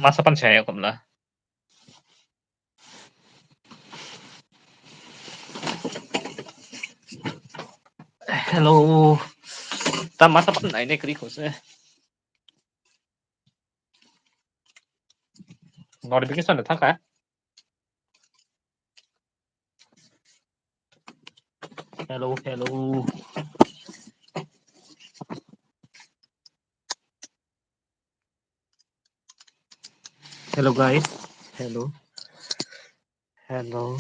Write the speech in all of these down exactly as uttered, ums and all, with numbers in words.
Masa pan saya komla. Hello. Ta masa pan nai ne kri khose. Notification de thangkha. Hello, hello. Hello, guys. Hello. Hello.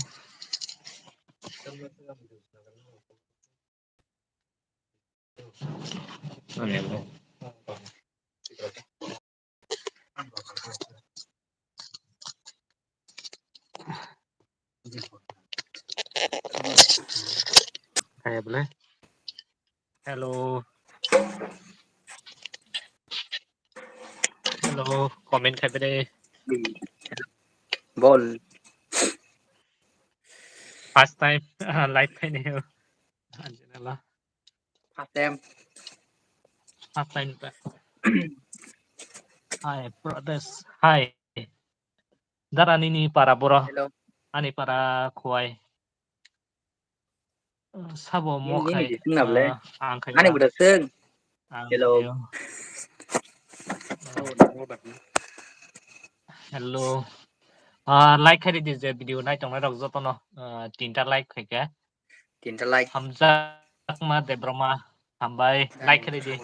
Kaya boleh. Hello. Hello, comment khai bede. Bol. First time live khai ne. Anjana la. First time. First time ta. Hi, brothers. Hi. Dara nini para boro. Hello. Ani para khuai. Sabo mo khai, ah, ang khai. Ani buda seng. Hello. Hello. Ah, like khai di je video nai tongnai rok jotono, ah, tinta like khai khe. Tinta like. Hamjakma Debroma, hambai, like khai di.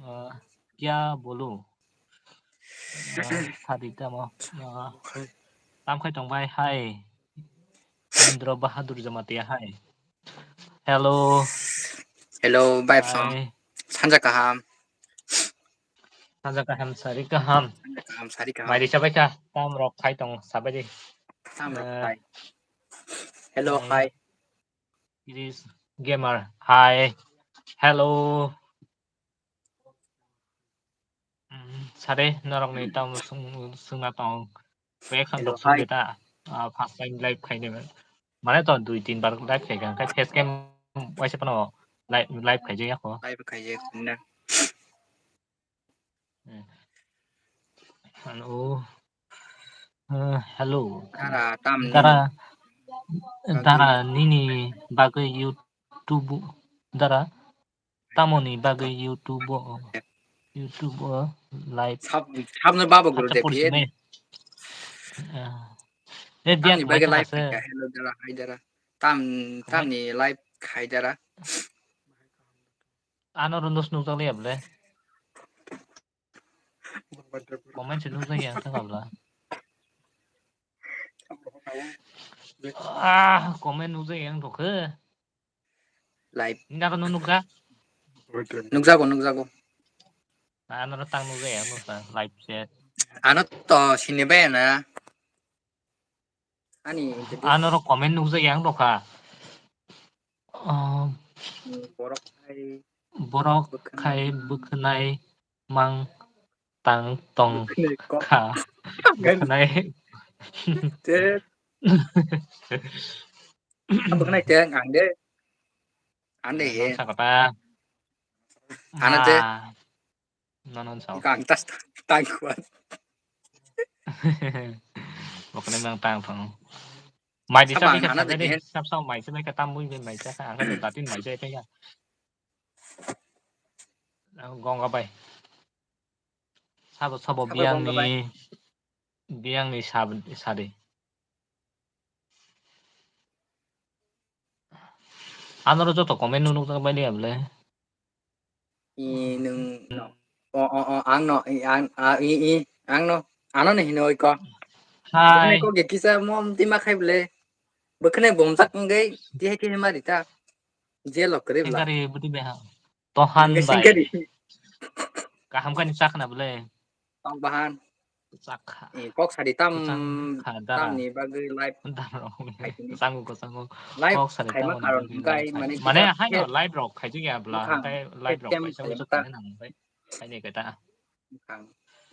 Ah, kya bolu? Ah, sadi tamo. Ah, tam khai tong bai, hai. Indra Bahadur Jamatia, hai. Hello. Hello, bai song. Hai. Sanja kaham. Sanja kaham, sari kaham. Sanja kaham, sari kaham. Mai di sabai kha, tam rok khai tong sabai di. Tam rok khai. Hello, hai. Hi. It is gamer. Hi. Hello. Mm, sare, norok ni tamo swng-, swngna tong. Khe khan rok swng de ta. Ah, first time live khai de. Mane to dui tin bar live khai kha. Khe face cam waisa phano live, live khai jaya kho. Live khai jaya kho na. Eh. Hello. Eh, hello. Dara, tam nini. Dara, dara nini bagwi YouTube, dara. Tamoni bagwi YouTube o, YouTube o live. Sab-, sabno babo guru de phi. Eh, tamni bagwi live khaika, hello dara, hi dara. Tam, tamni live khai dara. Ano rondo snuk jak liya ble. Comment se nukjak yang thang kabla. Ah, comment nukjak yang thokhe. Live. Nda no nukjak? Nukjago, nukjago. Ano tang nukjak yang nukjak live chat. Ano to sini be na. Ani, ano ro comment nukjak yang dokha. Borok khai, borok khai bwkhwnai mang tang tong kha. Bwkhwnai. Bwkhwnai te ang de. Ande he. Sakata. Ano te. Nono sao. Ang tas tang kuat. Bokne mang tang tong. Mai di sab ang hana de. Sab sao mai se mai ka tam bui mai se ka ang ka datin mai se ka. Gonga bai. Sabo sabo biang ni, biang ni sab sadi. Anoro joto comment no nukjak bai liya ble. I nwng no. O, o, o, ang no, i, ang, a, i, i, ang no. Ano no hino oi ko. Hai. Bwkhwnai ko ge kisa mom tima khai ble. Bwkhwnai bomjak wngwi tihai tihai mari ta. Jelo kwrwi bla. Sengkari bwtwi beha. Tohan bai. Kaham kani chakna ble. Tong bahan. Chakha. Eh, kok sadi tam, tamni bagwi live. Changu ko changu. Live kok sadi tam karon bagwi live. Mane haino live rok khaijak ya bla, tai live rok kaisa ujuk khaina nang bai. Haini kata.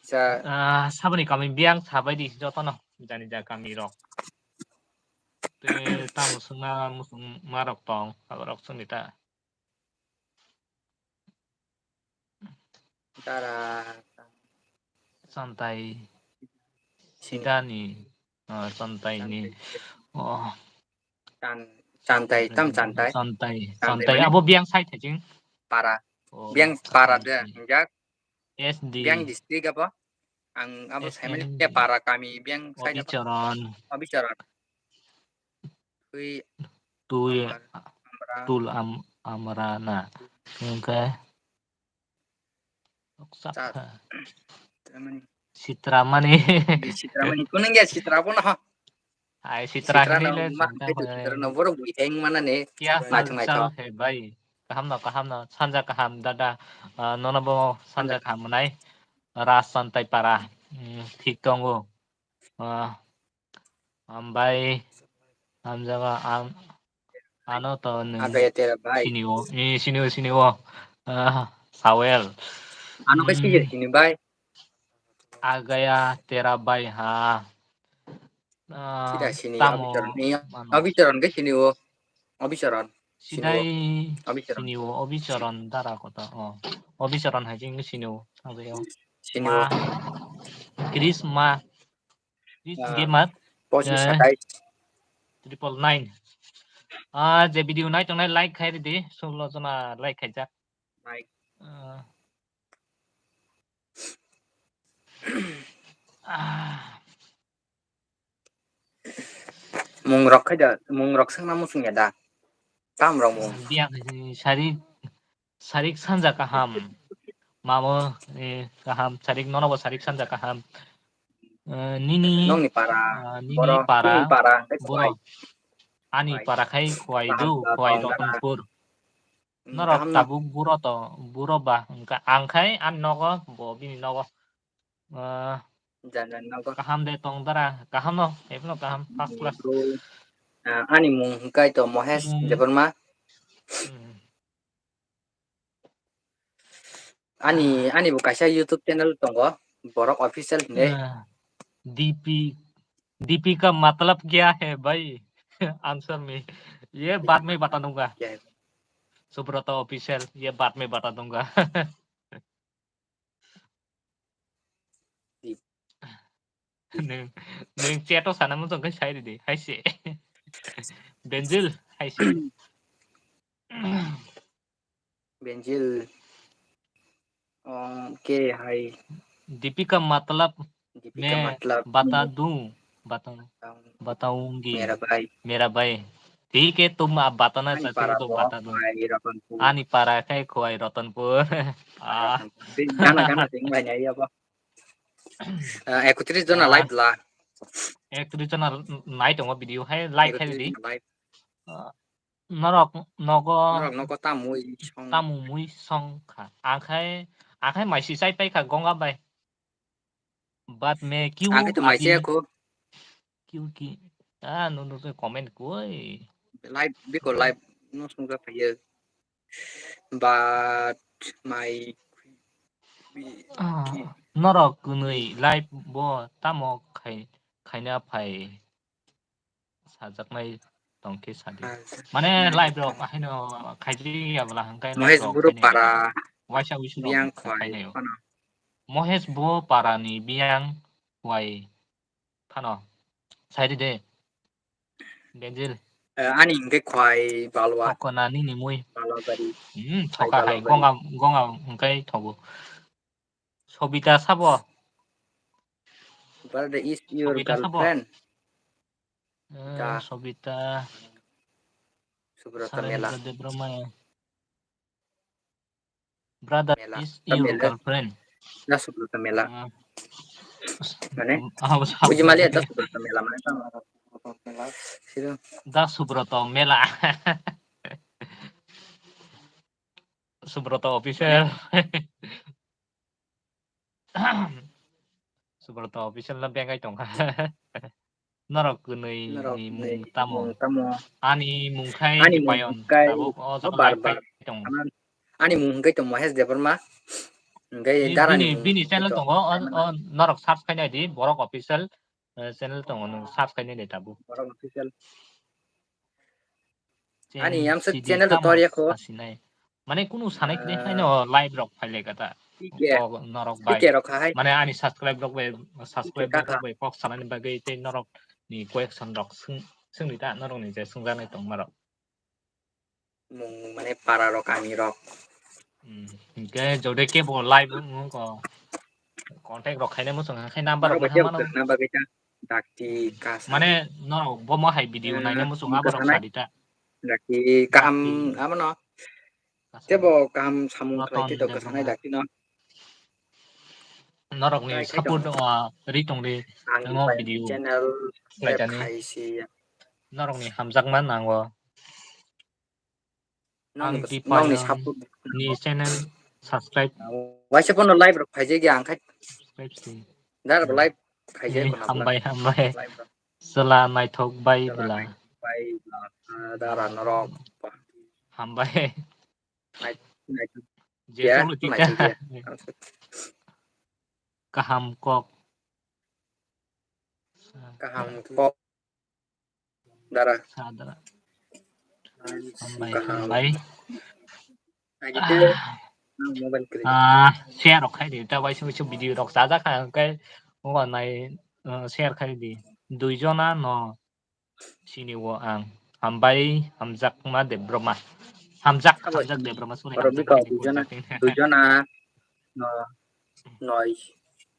Sa- Ah, sabani kami biang sabai di jotono, jani ja kami rok. Te tamo swngna musung marok tong, aborok swngni ta. Tara. Chantai. Sini. Sidani. Ah, Chantaini. Oh. Chan-, Chantai, tam Chantai. Chantai. Chantai Chantai. mane? Abo Biang side thajing. Para. Oh, Biang para de, Chantai. Hinjak. S D. Biang district apa? Ang abo S saimani N ke D. Para kami Biang side apa? Obicharan. Obicharan. Tui Tui. Amar-, Amra. Tul am, Amra na. Okay. Chat. Tamani. Sitramani. Di Sitramani. Kunang ya Sitra pun ha. Ai Sitra Sitra kali na le ma Sitra itu kali. Sitra na borok bui heng mana ne. Kya Naithok, halchal naithok. Hai bhai? Kaham no, kaham no. Sanja kaham dada. Ah, nono bo sanja Sanja. Kaham nai. Ras Chantai para. Hmm, thik tongo. Ah, hambai. Hamjaga am, ano to nwng Agaya tera bhai. Sinio. Eh, sinio, sinio. Ah, Sawel. Ano ke sijir Hmm, sini bhai. Agaya tera bhai ha. Ah, Sida sini tamo Obicharan. Iya, mano. Obicharan ke sini o. Obicharan. Sini o. Sidai Obicharan. Sinio, Obicharan dara kota. Oh. Obicharan hai jing sinio. Agaya. Sini o. Ma. Chris ma. Chris Ah, gamer. Pochi Eh, satai. Triple nine. Ah, je video nai tongnai like khai di. Solo jona like khai jak. Like. Ah. Ah. Mung rok khai da, mung rok sangna muchung ya da. Tam rok mung. Biang hai sarik, sarik sanja kaham. Mamo, eh, kaham, sarik nono bo sarik sanja kaham. Eh, nini, Nongni para, ah, nini boro, para, nini para, boro. Ani Khwai. Para khai Khwai Kaham du, ka Khwai tong da. Rotonpur. Hmm, Norok kaham no. Tabuk buro to, buro ba, hwnkha ang khai ani nogo, bo bini nogo. Ah, Jan jan nogo. Kaham de tong dara, kaham no, ebono kaham, first class. Bro, ah, ani mung hwnkhe to Mohesh Hmm. Debbarma. Hmm. Ani, ani bo kaisa YouTube channel tongo, Borok Official hinwi. Ah, D P, D P ka matlab kya hai bhai? Answer me. Ye baat mein bata dunga. Kya hai? Subrata Official, ye baat mein bata dunga. Nwng, nwng chat o sana muchung khai sai ridi, hai se. Benzil, hai se. Benzil. Okay, hai. Deepika matlab Deepika main matlab bata dun, bata, bataungi. Mera bhai. Mera bhai. Theek hai, tum aap batana chahte ho to bata dun. Ani para khai Khwai Ratanpur. Ah. Gana, gana sing bhai nai abo. Ah, ekotris jona live la. Ekotris jona nai tongo video hai, like khai di. Ekotris jona live. Ah, norok nogo. Norok nogo tamui song. Tamui song kha. Akhai, akhai maisi chai pai kha gonga bai. But me kiu. Akhai to maisi ako. Kiu ki. Ah, no, no, comment koi. Live, biko live no sungja phaiyo. But my Ah, norok kwnwi live bo tamo khai, khaina phai sajaknai tongkhe sadi. Mane live rok haino khaidi abla hangkai Mohesh live rok Buru khainai para waisa wisu rok biyang khwai khainai o. Phano. Mohesh bo para ni biyang khwai phano saidi de. Benzil. Eh, ani hingke khwai balwa. Thokona nini mui. Balwa bari. Hmm, thoka hai, gonga, gonga hingkai thogo. Sobita sabo? Brother is your girlfriend. Eh, Sobita. Subrata Mela. Debbarma. Brother is your girlfriend. Da Subrata Mela. Mane? Buji maliya da Subrata Mela mane tamo. Da Subrata Mela. Subrata official. Subrata official na bengai tongkha. Norok kwnwi ni mung tamo? Ani mung khai Payon. Tabuk o jaga live khai tong. Ani mung hwnkhe to Mohesh Debbarma. Hwnkhe dara ni bini channel tongo, o norok search khai nai di, Borok Official, eh, channel tongo, nwng search khai nai di tabuk. Borok Official. Ani yamsa channel to tor yakho. Mane kunu sanai kini haino live rok phai lai kata. Ike. Kok norok bai. Ike rok hai. Mane ani subscribe rok bai, subscribe rok bai kok sanani bagwi tei norok ni question rok swng, swngdi ta norok ni je swngjaknai tongma rok. Mung mane para rok, kami rok. Hmm. Hingke jode kebo live wng ko contact rok khaina muchung khe number rok bai hamano. Number bai ta dakti kas. Mane norok bo mo hai video naina muchung abo rok sadi ta. Dakti kaham abono. Kebo kaham samung khlai tei to kwthangni dakti no. Norokni support ri tongdi, ang video khlaijani. Norokni hamjakma nango. Ang Dipayong ni channel subscribe. Waisa pono live rok khaijak ya ang khai. Subscribe si. Dar live khaijak. Hambai, hambai. Sela naithok bai bela. Bai bela. Dara norok. Hambai. Nai-, nai-, je ya, solo nai-, chika. Kaham kok. Kaham kok. Dara. Sa dara. Hambai, kaham. Hambai. Nai gitu. Ah. Nang mobile kiri. Ah, share rok khai di. Ta bai sung sung video rok sajak kha kai. Mo nai, eh, share khai di. Dui jona no. Sini wo ang. Hambai, hamjakma Debroma. Hamjak, hamjak Debroma, sorry, hamjak Debroma. Duijona, duijona, no, noi.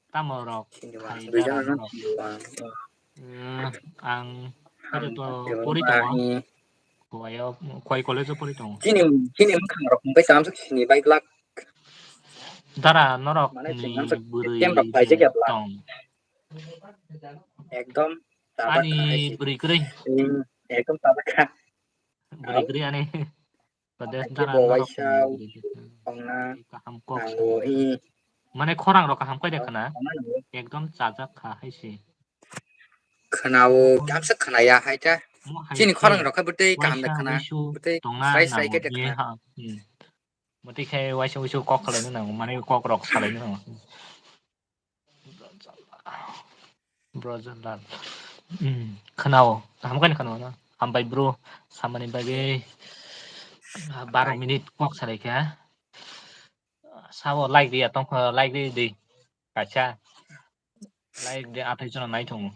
Tamo rok, sini wo, duijona no, sini wo ang. Eh, ang, ano to, pori to. Kuayo, kuai college pori to. Sini, sini mkhang rok, mbai samsuk sini bai glak. Dara norok ni bwrwi tong. Ekdom ani bwrwi kwrwi. Ekdom tabakha. Bwrwi kwrwi ani. Kodes dara norok ni bwrwi kwrwi. Kaham kok. Mane khorang rok kaham koi de khna. Ekdom chajak kha hai se. Khna o, kamsa khna ya hai ta. Chini khorang rok khe bwtwi kaham de khna. Bwtwi srai srai khe de khna. Mati khai waisa waisa kok khalai nang, mane kok rok salai nang. Brojalal. Hmm, khanao, kaham khe khanao na. Hambai bro, samani bagwi, ah, baro minute kok salai kha. Sabo like di, atong kha like di, di. Kaisa. Like di, athai jona nai thung.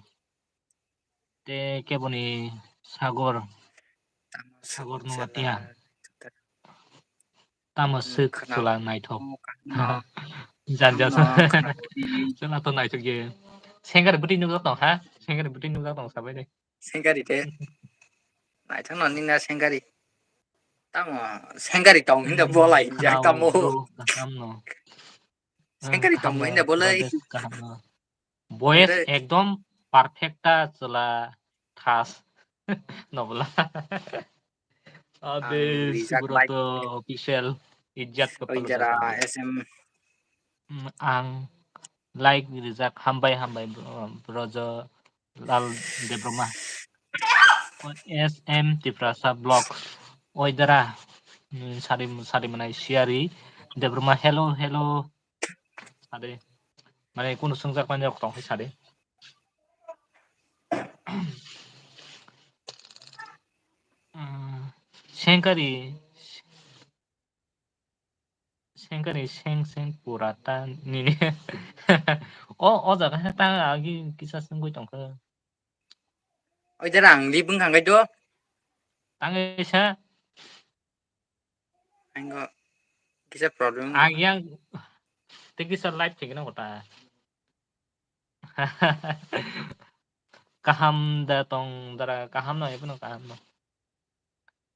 Te keboni sagor, sagor nungatiya. Tamo swk chwla naithok. Jan jan chwla to naithok je. Sengari bwtwi nukjak tong ha? Sengari bwtwi nukjak tong sabai de. Sengari de. Naithok no nina sengari. Tamo sengari tong hinda bolai jak tamo. Kaham no. Sengari tong hinda bolai. Kaham no. Voice ekdom perfect ta chwla thas. Nobla. Abe Subrata official ijat ko palo jara S M. Ang like rijak hambai hambai bro, bro jo Lal Debroma. S M Tiprasa Vlogs. Oi dara. Sari sari manai siari Debroma hello hello. Sade. Mane kunu swngjak mani rok tong hai sade. Sengkari sengkari seng seng pura ta nini. O o jaga ta agi kisa sengwi tongkha. Oi dara ang di bwngkha kai do. Tangwi sa. Ang kisa problem. Ang yang tei kisa live thikna kota. Kaham da tong dara kaham no ebono kaham no.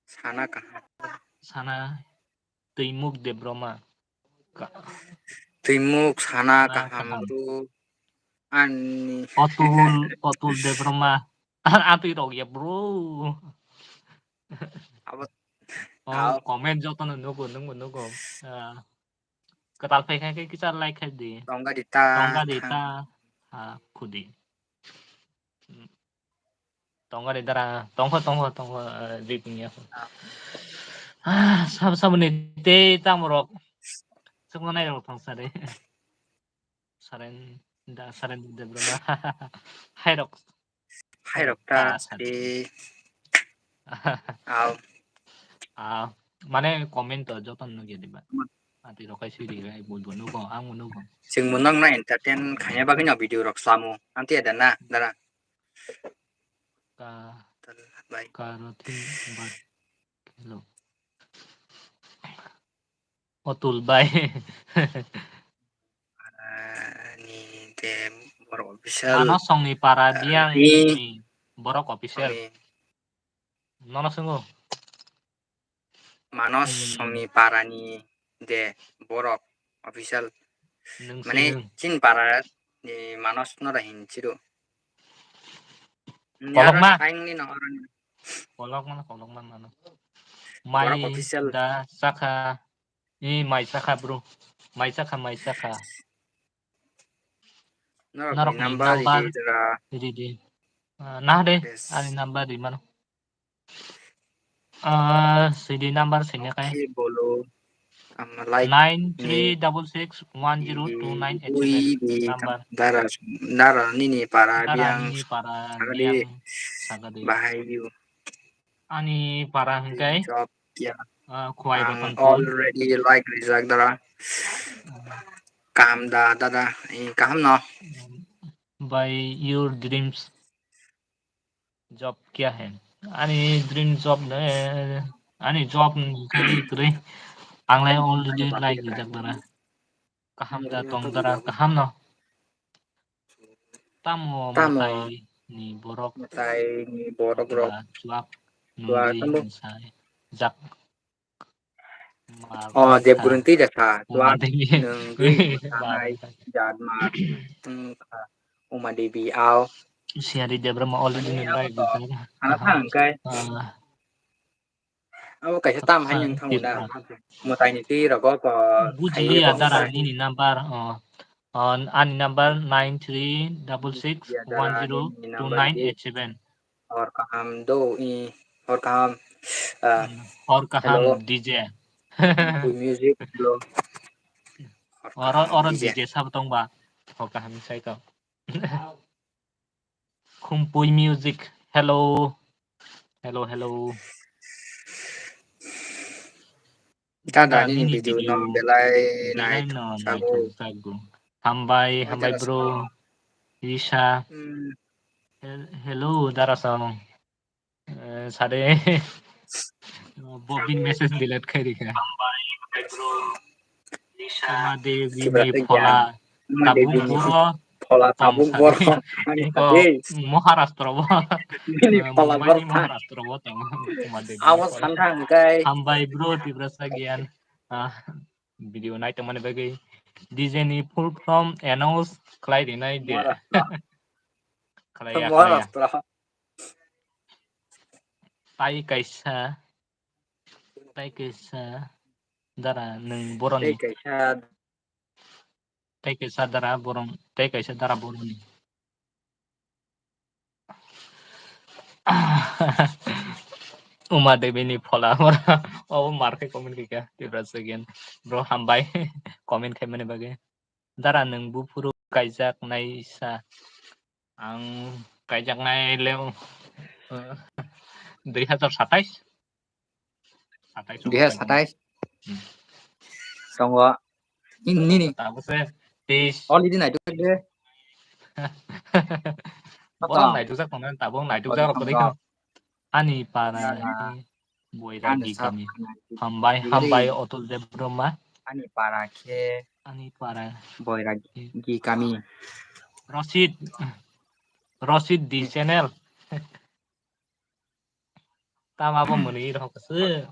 Sana kaham. Sana Twimuk Debroma. Twimuk sana kaham tu ani. Otul Otul Debroma. Atwi rok ya bro. Abo Oh, comment joto no nugo nugo nugo. Kwtal phai kha khe kisa like khai di. Tongga di ta. Tongga di ta. Ha khudi. Tongga di dara tongkho tongkho tongkho di tungya. Ah sab sab ni te tamrok. Sukno nai rok thang sare. Saren da saren de bro. Hai rok. Hai rok ta sare. Au. Ah, mane comment to joto no ge diba. Ati rokai sui di rai, bo bo nugo, ang bo nugo. Chwng bo nokno entertain khaina bagwi no video rok samo. Anti ada na, dara. Ka, Bye. Karoti, but, hello. Otul bai. Ani de borok official. Ano songni para Ah, biang ni ni borok official. Ani Nono swngo. Manos Hmm. songni parani de borok official. Nwng Mane swngo. Chin para ni Manos no da hin chiru. Kolokma. Ayang ni no oroni. Kolokma, kolokma mano. Borok Mai official. Da saka. I mai saka bro. Mai saka, mai saka. Norok Norok ni ni number number ridi jora. Ridi. Ah, nah de, Yes. Ani number di mano. Ah, sidi number sini kai. Okay, bolo. Ama like Nine three double six one zero two nine eight seven. Ui, di number. Dara, dara nini para Dara biang. Nini para Dara di biang sagadi. Bahai you. Ani para hingkai. Job, yeah. Ah, Khwai Ang Ratan Pur. Already like rijak dara. Ah. Kaham da, dada. Eh, kaham no? By your dreams. Job kya hai? Ani dream job le, ani job ni kwrwi. Ang lai already like rijak dara. Kaham da tong dara, kaham no. Tamo Tamo. Mwtai ni borok. Mwtai ni borok rok. Ba chuak Chuak nungwi tamo. Sai jak. Oh, Debgurunti jakha. Chuak nungwi sanai jatma tungkha. Uma Devi ao. Siari Debra ma already ni lai. Ano thang kai. Abo kaisa tam hai yang thango da. Mwtai ni twi rogo ko. Bujiliya dara nini number. Oh. Ani number nine three double six one zero two nine eight seven. Hor kaham do i, hor kaham. Hor kaham D J. Music bro. Oro oro D J sab tong ba. Hor kaham sai to. Khumpui music. Hello. Hello, hello. Dada nini video no belai nai sago. Hambai, hambai bro. Isa. Hello, dara song. Sade. Bobin message delete khai rikha. Uma Devi ni phola tabuk boro. Phola tabuk boro. Maharashtra bo. Nini phola boro. Maharashtra bo tong. Uma Devi. Abo santa hingkai. Hambai bro Tiprasa Gyan. Video nai tongmani bagwi D J ni full form announce khlai rinai de. Khlaiya, khlaiya. Tai kaisa, tai kaisa dara nwng boroni. Tai kaisa. Tai kaisa dara borong, tai kaisa dara boroni. Uma Devi ni phola mora. Obo mar khe comment khe kha Tiprasa Gyan. Bro hambai comment khaimani bagwi. Dara nwng buphuru kaijak naisa. Ang kaijaknai le, dui hazar satais. Satais. Dui hazar satais. Hmm. Tongo. Nini. Tabuk se teis. Already naituk de. Borok naitukjak tongo, tabuk naitukjak rok kwrwi kha. Ani para. Boiragi kami. Hambai, hambai, Otul Debbarma. Ani para khe. Ani para. Boiragi kami. Rosit. Rosit di channel. Tama bo mwnwi rok se.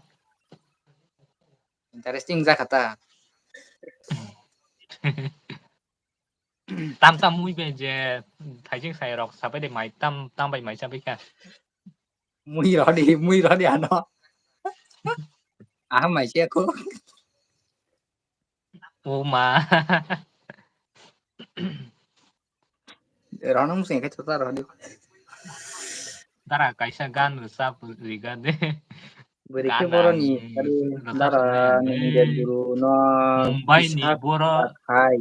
Interesting jakha ta. Tam tam mui bai je thaising sai rok sabai de mai tam tam bai mai sabai kha. Mui rodi, mui rodi ano. Aha mai se ko. O ma. Rono musing ke chota rodi. Dara kaisa gan rwchap riga de. Bwrwi khe boroni dara nini de guru no Mumbai ni borok hai.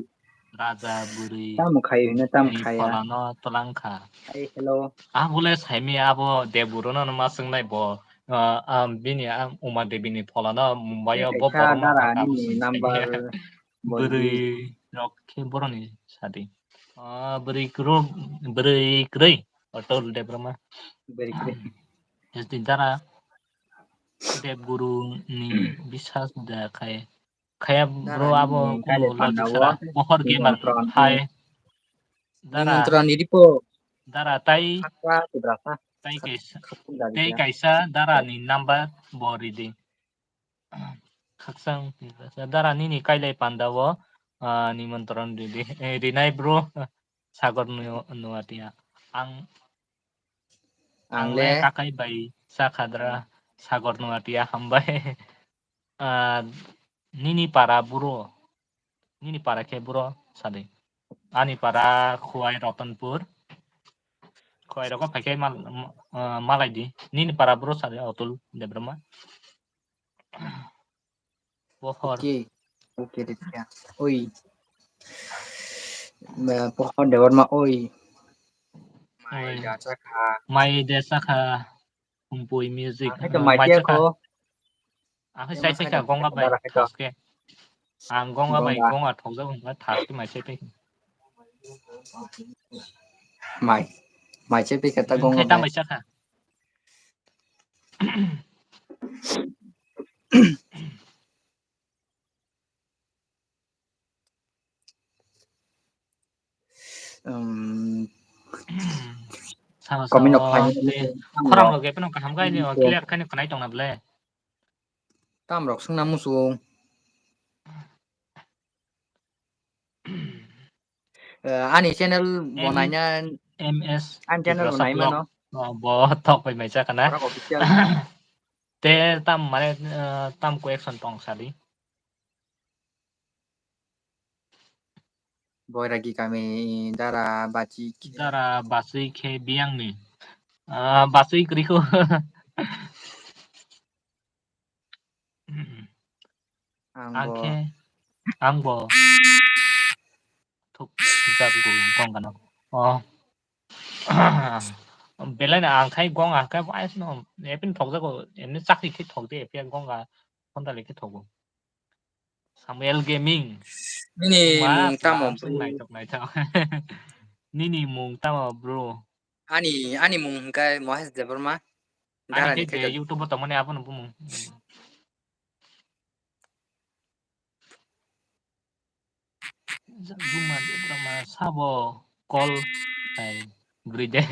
Raja bwrwi. Tamo khai hino tam khai. Pholano twlang kha. Ai hello. Ah bole saimi abo de buru no ma swngnai bo. Ah, ah, bini, ah, Uma Devi ni phola no Mumbai o bo kaisa borok no dara tamo nini simi number simi. Bwrwi rok khe borok ni sadi. Ah, bwrwi kwrwi, bwrwi kwrwi, Atul Debbarma. Bwrwi kwrwi. Dara Dev Guru ni bisas da khai. Khaya bro, abo kuno logic sara. Pohor gamer. Hai. Dara. Nimantron ni ripo. Dara tai. Khakra kudrasa. Tai kaisa. Khakra kudrasa. Tai kaisa dara ni number bo ridi. Khaksang dara nini kailai panda o, ah, nimantron ridi. Eh, rinai bro. Sagor nu-, nuatia. Ang, ang le kakai bai sakhadra Sagor nuatia hambai. Ah, nini para buro, nini para khe buro sadi. Ani para Khowai Ratanpur. Khowai rogo phai khe mal-, ah, malai di. Nini para buro sadi Atul Debbarma. Pohor. Okay. Okay, Ditya. Oi. Pohor Debbarma, oi. Mai da chakha. Mai da chakha. Humpui music. Ang khe mai chakha. Ang khe sai sai kha gonga bai thaske. Ang gonga bai gonga thokjak wngkha thaske mai sai pai. Mai. Mai sai pai kha ta gonga bai. Mai chakha. Comment rok khai khorang rok epeno kaham khai ni clear khai ni khnai tong na ble. Tam rok swngna muchung. Eh, ani channel bo naina M S ani channel bo nai mano. Oh, bo tok bai mai chakana. Te tam mane, eh, tam ko action tong sadi. Boiragi kami dara bachi khe. Dara bachi khe biyang ni. Ah, bachi kriko. Ang bo. Akhe, ang bo. Thuk jak bo gong gana. Oh. Belai na ang khai gong ang khai bai no. Epin thok jago. Emni chakri khe thok de epia gong ga. Honda le khe thogo. Samuel Gaming. Nini mung tamo bro? Naitok naitok. Nini mung tamo bro? Ani, ani mung hwnkhe Mohesh Debbarma. Ani khe je YouTube o tongmani abono bumung. Juma Debbarma sabo call khai bwrwi de.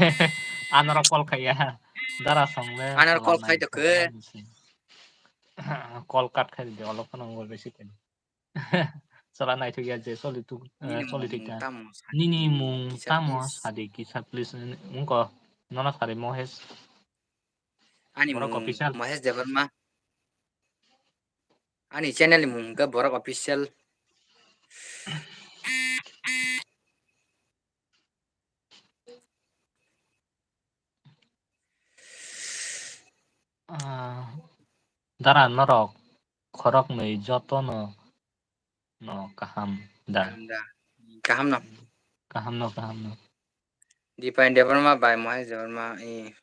Anoro call khaiya. Dara song le. Anoro call khai dokhe. Call cut khai de olo phano ngol besi khai. Sala naithok ya je choli tu, eh, choli thik kha. Nini mung tamo sadi kisa please, wngkha nono sari Mohesh. Ani mung Mohesh Debbarma. Ani channel ni mung hwnkhe Borok Official. Ah, dara norok khoroknwi jotono no kaham da? Kaham da. Kaham no. Kaham no, kaham no. Dipen Debbarma bai Mohesh Debbarma, eh.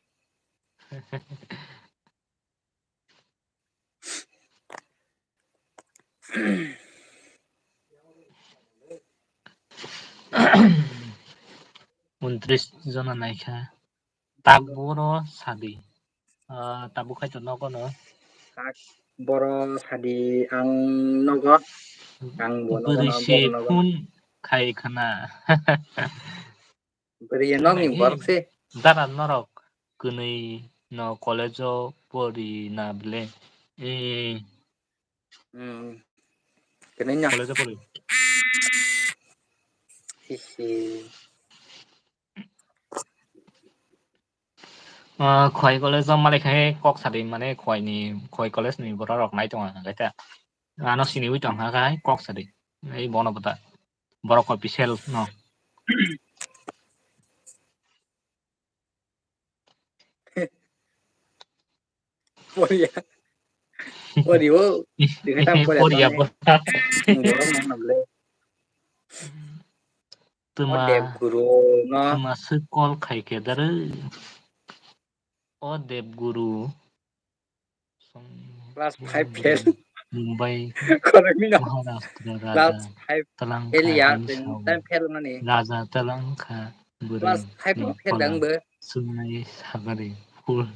Untris jona naikha. Tabuk boro sadi. Ah, tabuk khai to nogo no. Tabuk boro sadi ang nogo. Ang bo nogo no, bwrwi se phone khai khana. Bwrwi ya nokni borok se. Dara norok kwnwi no college o pori na bwle. Eh. Hmm. Kwnwi no. College o pori. Hihi. Ah, Khowai college o malai khai kok sadi mane Khowai ni, Khowai college ni borok rok nai tongo hwnka khe. Ano siniwi tong kha khai kok sadi. Ei bono bwta. Borok official no. Poria. Porio. Dikhatam poria. Poria tone. Bota. Borok nang nable. Tuma. O Dev Guru no. Tuma swi call khai khe dare. O Dev Guru. Class five fail. Mumbai, Correct ni no. Maharashtra, Class Raja, five Talang fail ya, Kha, then Sao. Time fail mani. Raja Talang Kha, Class five Bwrwi, fail Pala, ang bo. Sungai Sagari, Full.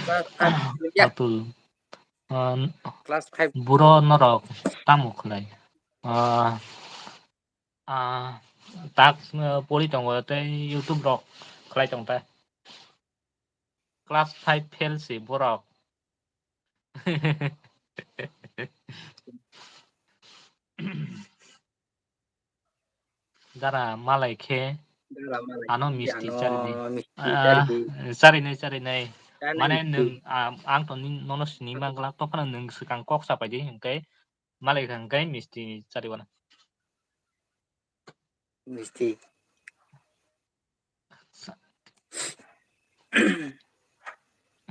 Class five fail ya. Atul. Ah, Class five. Buro norok tamo khlai? Ah, ah, tak, ah, pori tongo tei YouTube rok khlai tong ta. Class five fail si borok. Dara malai khe Dara malai ano khe misti ano charinai. Misti Ah, charinai. Charinai, charinai. Charinai Mane misti. Nwng, ah, ang to ni-, nono sini Ano mangla, tophano nwng swkang kok sapai di, hwnkhe malai kha hwnkhe misti chariwana. Misti. Sa-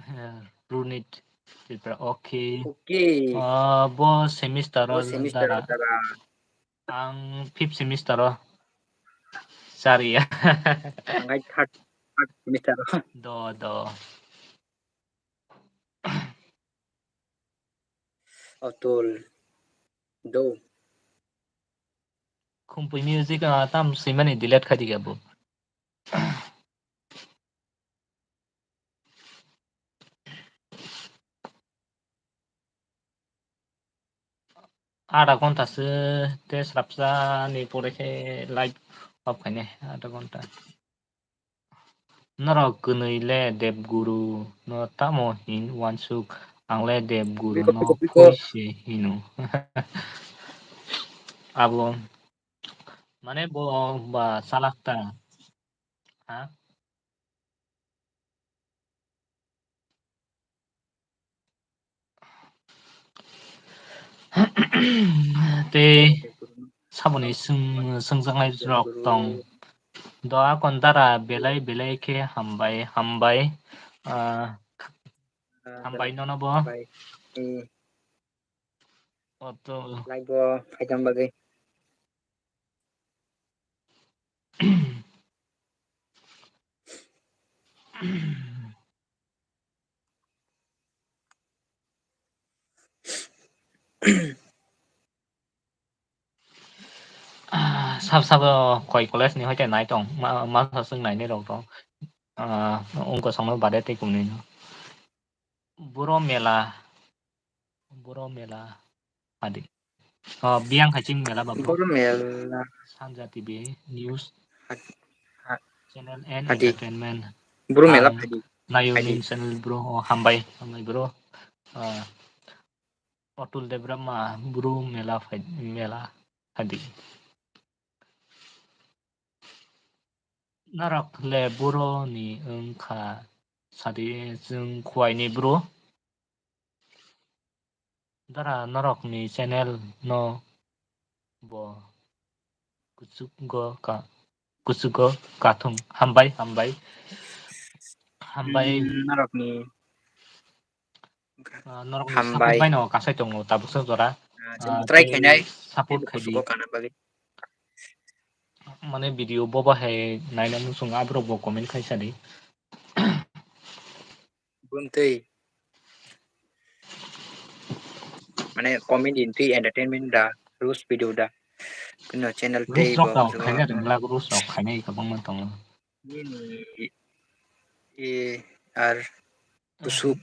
Eh, Runit Tripura, okay. Okay. Ah, bo semester Bo o semester dara. Dara. Ang fifth semester o. Sorry ya. Ang hai third, third semester o. Do, do. Atul. Do. Khumpui music, ah, tam swimani delete khai di khe bo. Adha ghonta se tei swrapsa ni pore khe live off khainai, adha ghonta. Norok kwnwi le Debguru no tamo hin uansuk, ang le Debguru no Biko, biko. Koi se hino. Abo mane bo ba salak ta. Ha? Tei saboni swng-, swngjaknai rok tong. Do akon dara belai belai khe hambai, hambai. Ah, hambai nono bo. Hambai. Hmm. Oto. Like bo khaikam bagwi. Ah, sab sabo koi college ni hoite nai tong, ma, ma sa swng nai ni rok tong. Ah, ungko songno bade tei kumni no. Boro mela, boro mela adi. Oh, biyang hai ching mela ba bro. Boro mela. Sanja T V news. Had-, had-, channel and adi. Entertainment. Boro mela ang phadi. Nayo phadi. Nin channel bro, oh, hambai, hambai bro. Ah, Atul Debbarma boro mela phai, mela adi. Norok le boro ni wngkha sadi chwng khuaini bro. Dara norok ni channel no bo kuchugo ka, kuchugo kathung. Hambai, hambai. Hambai. Hmm, norok ni Ah, norok ni hambai. Support bai no kasai tongo tabuk sa jora. Ah, chwng ah, try tei khainai. Support khai di. Kuchugo kana bagwi. Mane video bo bahai naina muchung aborok bo comment khai sadi. Buntwi. Mane comedy twi entertainment da, roast video da. Kuno channel tei roast rok bo rok khaina ringla, roast rok khainai kwbangma tongo. Nini e ar kusuk.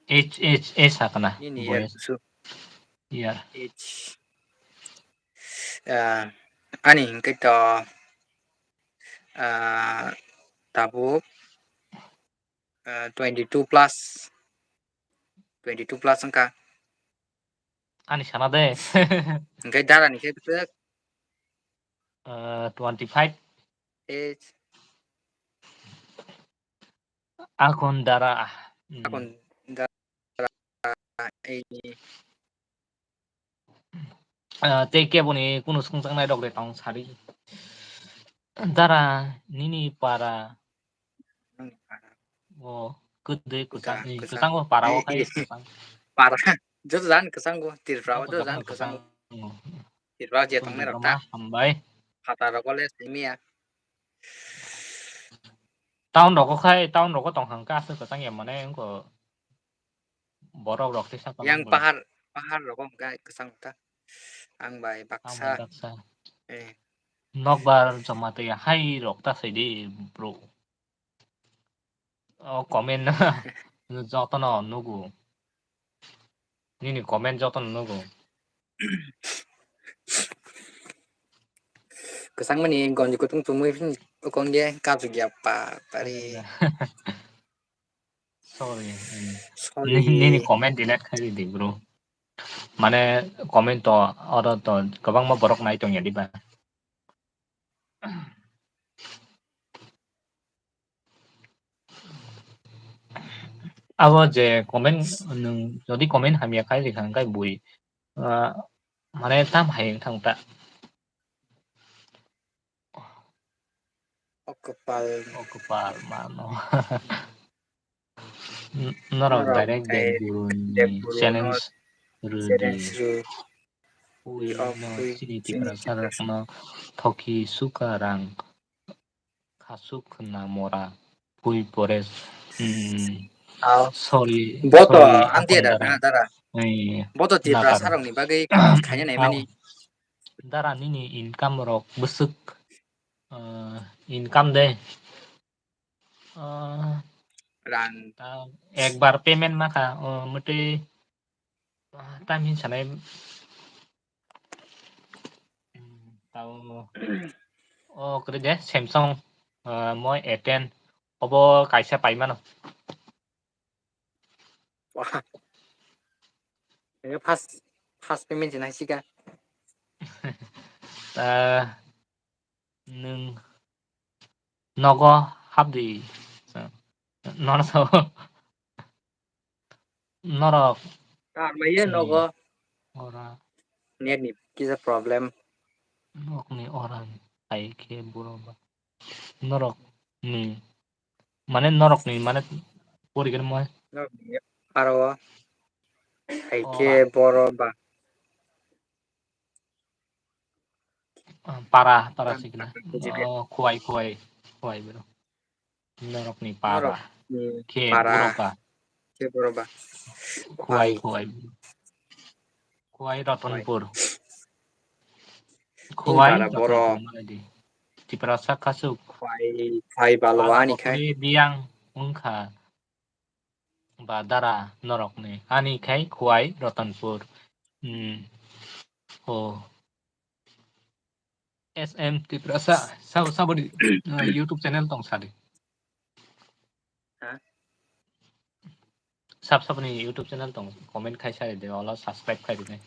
H, H, H hakana. Nini e ar kusuk. Yar. H. Ah, ani hingke to, ah, tabuk, ah, twenty two plus, twenty two plus wngkha. Ani sana de. Hingke dara ni khe bwswk? Ah, twenty five. Age. Akon dara. Hmm. Akon dara. Ah, tei keboni kunu swngjaknai rok de tong sari. Dara nini para o kwdwi kwchang, kwchang, kwchango para o hai kwchang. Para joto jan kwchango, Tripura o joto jan kwchango. Tripura o je tongnai rok ta. Hambai. Phatar rogo le simiya. Town rogo khai, town rogo tong hang ka aswk kwchang ya mane wngkho. Borok rok tei sakha yang nang pahar, pahar rogo hwnkha kwchang ta. Ang bai baksa. Ang bai baksa. Eh. Nokbar joma tei hai rok ta sai di, bro. O comment jotono nugo. Nini comment jotono nugo. Kwchangmani gonji kutung chumui phini ukong ye kabjak ya pa pari. Sorry. Sorry. Ni-, nini comment delete khai di, bro. Mane comment to oro to kwbangma borok nai tongya diba. Abo je comment nwng jodi comment hamya khai rikha hwnkhe bui, ah, mane tam hai wngthang ta. O kwpal. O kwpal mano. N-, norok norok direct direct Debguru ni Debguru no challenge rwdi. Challenge rw. Ui, ui, no, ui, chini chini Tiprasa Tiprasa rokno thoki suka rang khasuk khna mora pui pore, mm, sorry, boto sorry, amtwi da, dara. Na, dara. Boto Tiprasa rokni bagwi khaina naimani. Dara nini income rok bwswk, ah, income de. Ah, rang. Ah, ekbar payment makha, oh, motwi, ah, time hin sanai, hmm, tao, oh, kwrwi de, Samsung, ah, moi A ten, obo kaisa paimano. Wah. Ego first, first payment jina sika. Ah, nwng nogo hapdi. Nono sao. Norok. Tar maya nogo. Ora. Net ni kisa problem. Nokni ora hai khe buro ba. Norok ni. Mane norok ni mane porigen moi. Norok ni aro. Hai khe boro ba. Ah, para, para sikla. Oh, Khowai, Khowai, Khowai bro. Norokni para. Norokni khe para. Boroba. Khe boroba. Khowai, Khowai. Khowai Ratanpur. Khowai Ratanpur. Tiprasa khasuk. Khowai, Khowai balwani khai. Biyang wngkha. Ba dara norokni. Ani khai Khowai Ratanpur. Hmm. Oh. S M Tiprasa, sabo, saboni, uh, YouTube channel tong sadi. Ha? Sab, saboni YouTube channel tong, comment khai sadi de, olo subscribe khai de.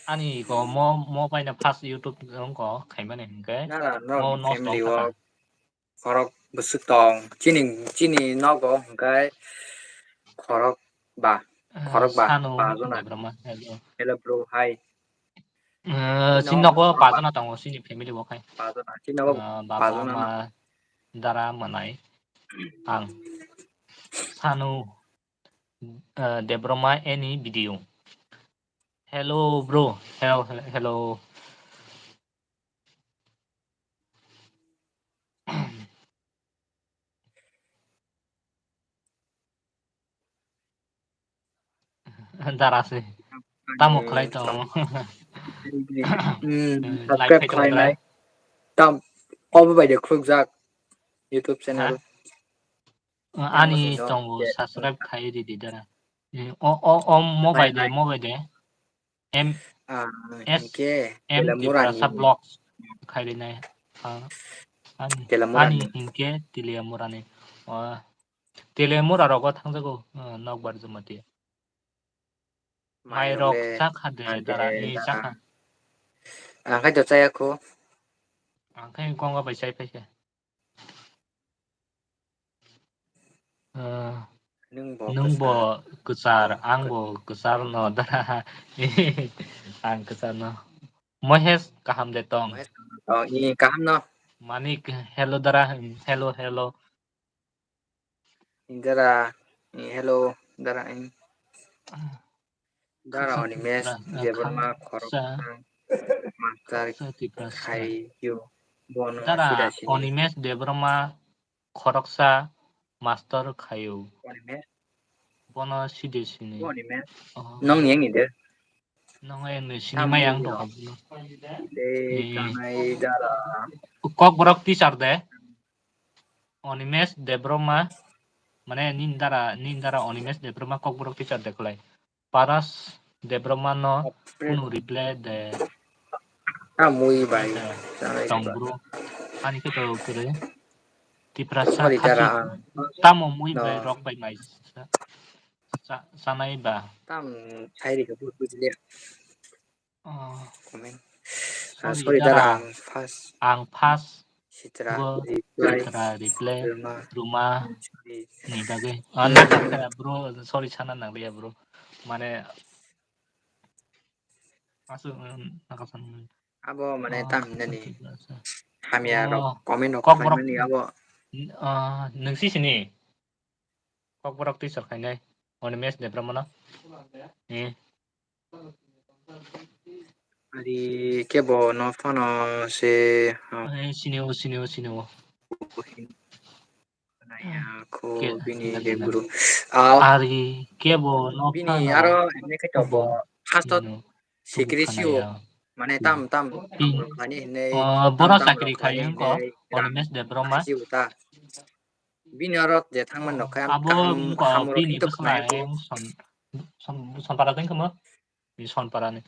Ani ko mo, mo paina first YouTube ko khaimani hingke. Na, na, no, mo no family stong wo. Khorok bwswk tong. Chini, chini nogo hwnkhe khorok ba. Ah, khorok ba. Sanu, pajona. Debra ma, hello. Hello, bro. Hi. Eh, chini nogo pajona tongo, chini family bo khai. Pajona. Chini nogo pajona. Ah, baba, ma, dara, manai. Ang. Sanu, eh, Debra ma, any video. Hello, bro. Hello, hello, hello. Dara se. Tamo khlai tongo. Hmm, subscribe khlai nai. Tam, obo bai de khulukjak YouTube channel. Ha? Ani tongo, subscribe khai ridi dara. O, o, o, mo bai de, mo bai de. M, ah, S, hinkhe M Telamurani. Tiprasa Vlogs khai rinai. Ah, ani, Telamurani. Ani hinkhe Telamurani. Oh, Telamura rogo thangjago, ah, nokbar Jamatia. Mai rok le, chakha de, ande dara, eh, dara. Chakha. Ang khai do chaya kho. Ang khai konga bai chai phaikha. Ah, nwng bo kwchar, ang bo kwchar no dara. Ang kwchar no. Mohesh kaham de tong. Mohesh kaham de tong. Ih, kaham no. Manik, hello dara. Hello, hello. Dara, ih, hello dara, ih. Dara Khasa Animesh Tipra, eh, Debbarma khoroksa, master khasa Tiprasa. Khaio bono dara sida sini. Animesh Debbarma khoroksa master khaio. Animesh? Bono side sini. Bo ni men. Oh. Nong ni yang ni de. Nong yang ni sini ma yang tong. Tamo ni dok. De, eh, tanai dara. Kokborok teacher de. Animesh Debbarma, mane nini dara, nini dara Animesh Debbarma Kokborok teacher de khlai. Paras Debbarma no kunu reply de. Tamo mui bai. Tong bro. Ani khe to kere. Tiprasa sorry, khasi dara ang. Tamo mui bai rok bai mai. Sa-, sanai ba. Tam sai ri ka bujliya. Oh. Comment. Ah, sorry, sorry, dara, dara, ang first. Ang first. Sitra, bo reply, sitra reply, Ruma, Ruma, sorry, ni bagwi. Ah, na, na, na, bro, sorry, sana nang liya, bro. Mane, asu, um, nakasan. Abo, mane, ah, tam hinani. Hamya rok, oh, comment rok kok borok khlaimani abo. Ah, nungsi sini. Kokborok teacher khainai. Animesh Debbarma no. Eh. Ari kebo no phano se, oh. Eh, sini o, sini o, sini o. Naya ko ke-, bini nagi, de nagi. Guru. Ah. Ari kebo no bini phano aro ene khe to bo. Khas to sikri si o. Mane tam, tam, tam, bini, mane hinai, oh, tam, boro tam chakri khai wngkha, Animesh Debbarma. Si uta. Bini oro je thangmani rok khe ang abo kaham, wngkha, hamoro bini hinwi bwswk khlainai. Son-, Son-, Sonpara tong khe mo? Bini Sonpara ni.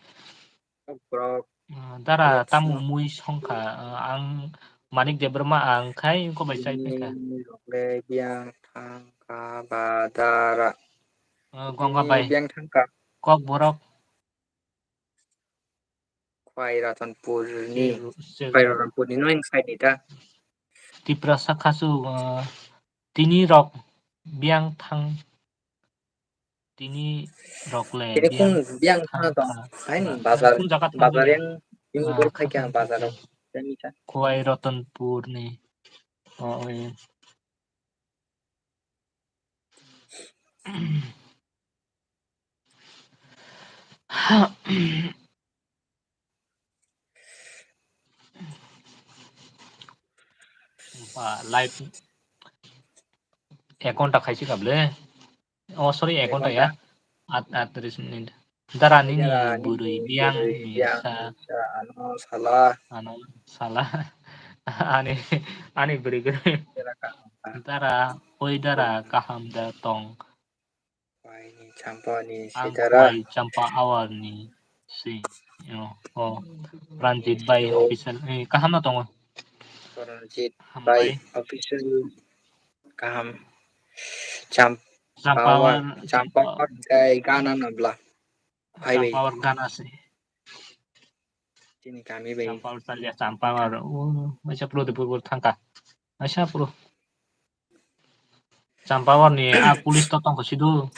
Borok ah, dara tamo mui songkha, ah, ang Manik Debbarma ang khai wngkha bai chai phai kha. Bini rok le biyang thangkha ba dara. Ah, Gonga bai. Biyang thangkha. Kokborok. Khwai Ratanpurni, Khwai Ratanpurni no wng side ni ta. Tiprasa khasu, uh, tini rok biyang thang, tini rok le tini kun biyang biyang thang thang tong. Hain bazar, kun jaga thang bazar bini? Yang tini ah, bor khai khe ang bazar rok. Khwai Ratanpurni. Oh, oh, iya. Ba, live ek ghonta khaisi kable. Oh, sorry, ek ghonta ya. At, at, tris minit. Dara nini bwrwi biyang ni sa. Ano sala. Ano sala. Ani, ani bwrwi gwnwi. Dara, oi dara, kaham da tong. Khwai ni champa ni sitara. Khwai champa awar ni si. Oh, oh. Pranjit bai official. Eh, kaham no tongo. Pranjit bai official. Kaham. Champa awar, champa awar kai gana no bla. Hai bai. Champa awar gana si. Chini kami bai. Champa awar chalia, champa awar. Oh, masa pro de pur pur thangka. Masa pro. Champawar ni a police to tongkha sidu.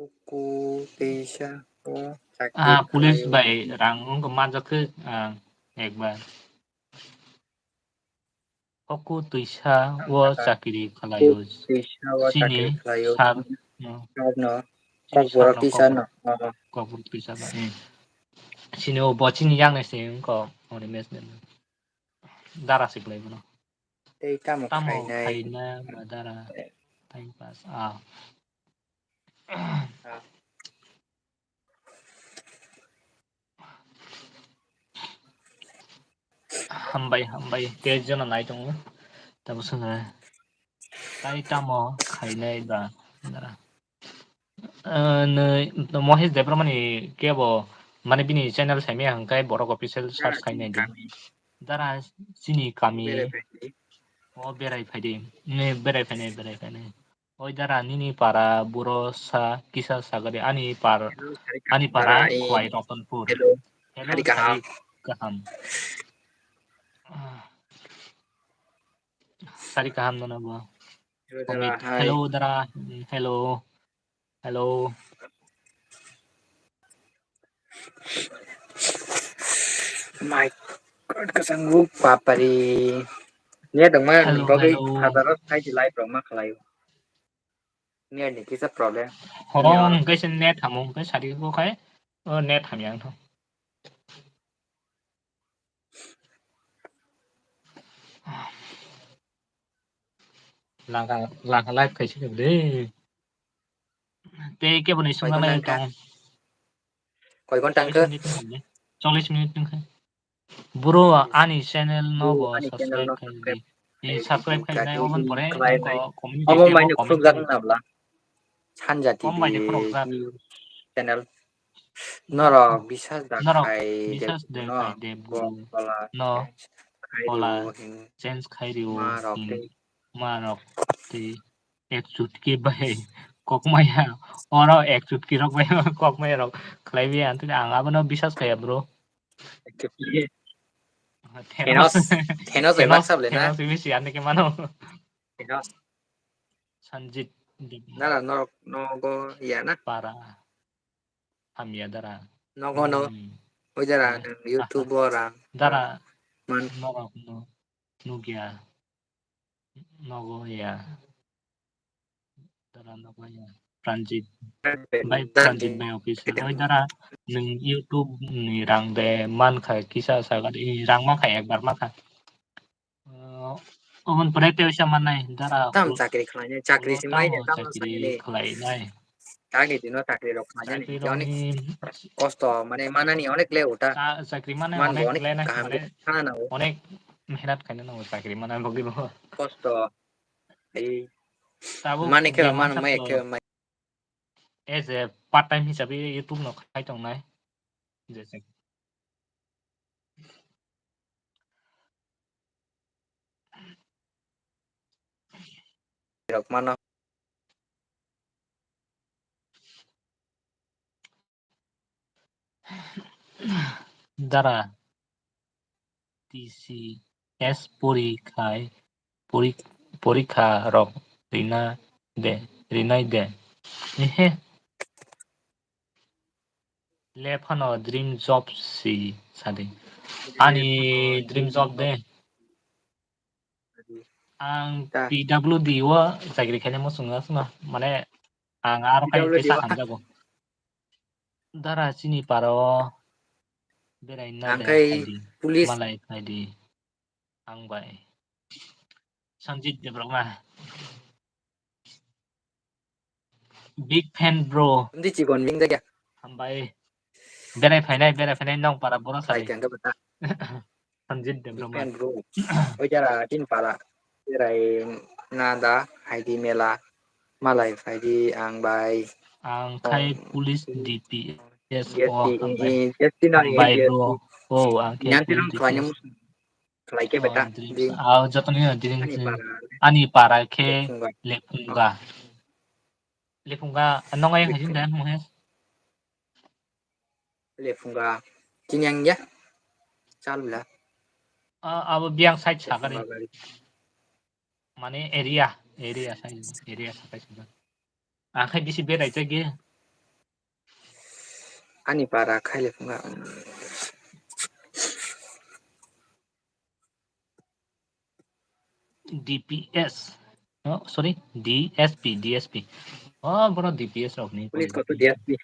Uku teisa o chakri ah, police khlaio. Bai rang wngkha manjak khe, ah, ekbar. Oku twisa o chakri khlaio. Chini sir no. Kokborok teacher no. Kokborok teacher no. Chini o bo chini yang nai se wngkha, hwnwi message. Dara se kwlai bono. Tei tamo khainai? Tamo khaina ba dara. Time pass. Ah. Ah. Hambai, hambai. Tei jono nai tongo. Tamo swngra. Tai tamo khainai ba dara. Ah, nwi, Mohesh Debbarma ni kebo, mane bini channel saimaya hwnkhe borok official search khai nai di. Dara chini kami. O berai phai di. Nwi berai phai nai, berai phai nai. Oi dara nini para buro sa kisa sagari ani par, ani para Khwai Ratanpur. Hello. Hello, sari kaham. Ah. Sari kaham no na bo. Hello, dara, hi. Hello, dara. Mm, hello. Hello. My God, kasangwk papari. Net wngma hello, bagwi hello. Hazaro thaidi live rok ma khlaio. Net ni kisa problem. Horo hwnkhe se net hamung khe sari bo khai. O net hamya wngthok. Langkha, langkha live khaisi de. Tei kebo ni sungna nai tong. Koi ghonta wngkha? Chollish minute wngkha. Bro, ani channel no bo subscribe khai di. Ni subscribe khai nai obo pore community obo mai no khurok jak na bla. Sanja T V channel. Norok bisas da khai de no. No. Change khai rio. Ma rok tei. Ek chutki bai kokmaya, oro ek chutki rok bai kokmaya rok khlai bi ang, ang abono bisas khaya, bro. Thanos, Thanos bai Thanos, baksa bole na? Thanos bisi ani ke mano. Thanos. Sanjit Deb. Nara norok nogo ya na? Para. Hamya dara. Nogo no. Hmm. Oi dara, eh, YouTube o rang. Dara. Man. Norok no. Nugya. Nogo ya. Dara nogo ya. Pranjit. Bai Pranjit bai official. Oi dara, nwng YouTube ni rang de man kha kisa saga de, rang man kha ekbar man kha. Oh, oman pore te oisa man nai dara. Tam chakri khlai nai, chakri si mai de, tam chakri khlai nai. Kagni dino chakri rok khlai nani, chakri rok ni kosto mane manani onek le uta. Chakri mane onek le nai, mane onek mehnat khaina nango chakri mane bagwi bo. Kosto. Ei. Mane khe man mai khe mai. As a part time hisabe YouTube no khai tong nai. Jese. Rok mano. Dara T C S pori khai, pori-, porikha rok rina de, rinai de. Ehe. Le phano dream job si sadi. Ani dream job de. Ang P W D o chakri khaina muchungo asma. Mane ang aro khai pesa hamjago. Dara chini paro berai na de khai di. Malai khai di. Ang bai. Sanjit Debbarma. Big fan, bro. Hindi chikon bing jaga. Hambai. Berai phainai, berai phainai nong para boro sai. Sanjit Debbarma. Big fan, bro. Oi jara tin para. Berai nada, haidi mela. Malai phaidi ang bai. Ang khai police D P S o hambai. Hambai, bro. Oh, ang khai police D P S. Khlai khe beta. Aw, joto ni dream, ani para khe Lephunga. Lephunga, nong ayang hajin dan mo he? Lephunga. Chini ang ya. Chal bila. Abo biang side sakari. Mane area, area side, area sakai side. Ang khai bisi berai jagya. Ani para khai Lephunga. D P S. Oh, sorry, D S P, D S P. Oh, boro D P S rok ni. Police koto D S P.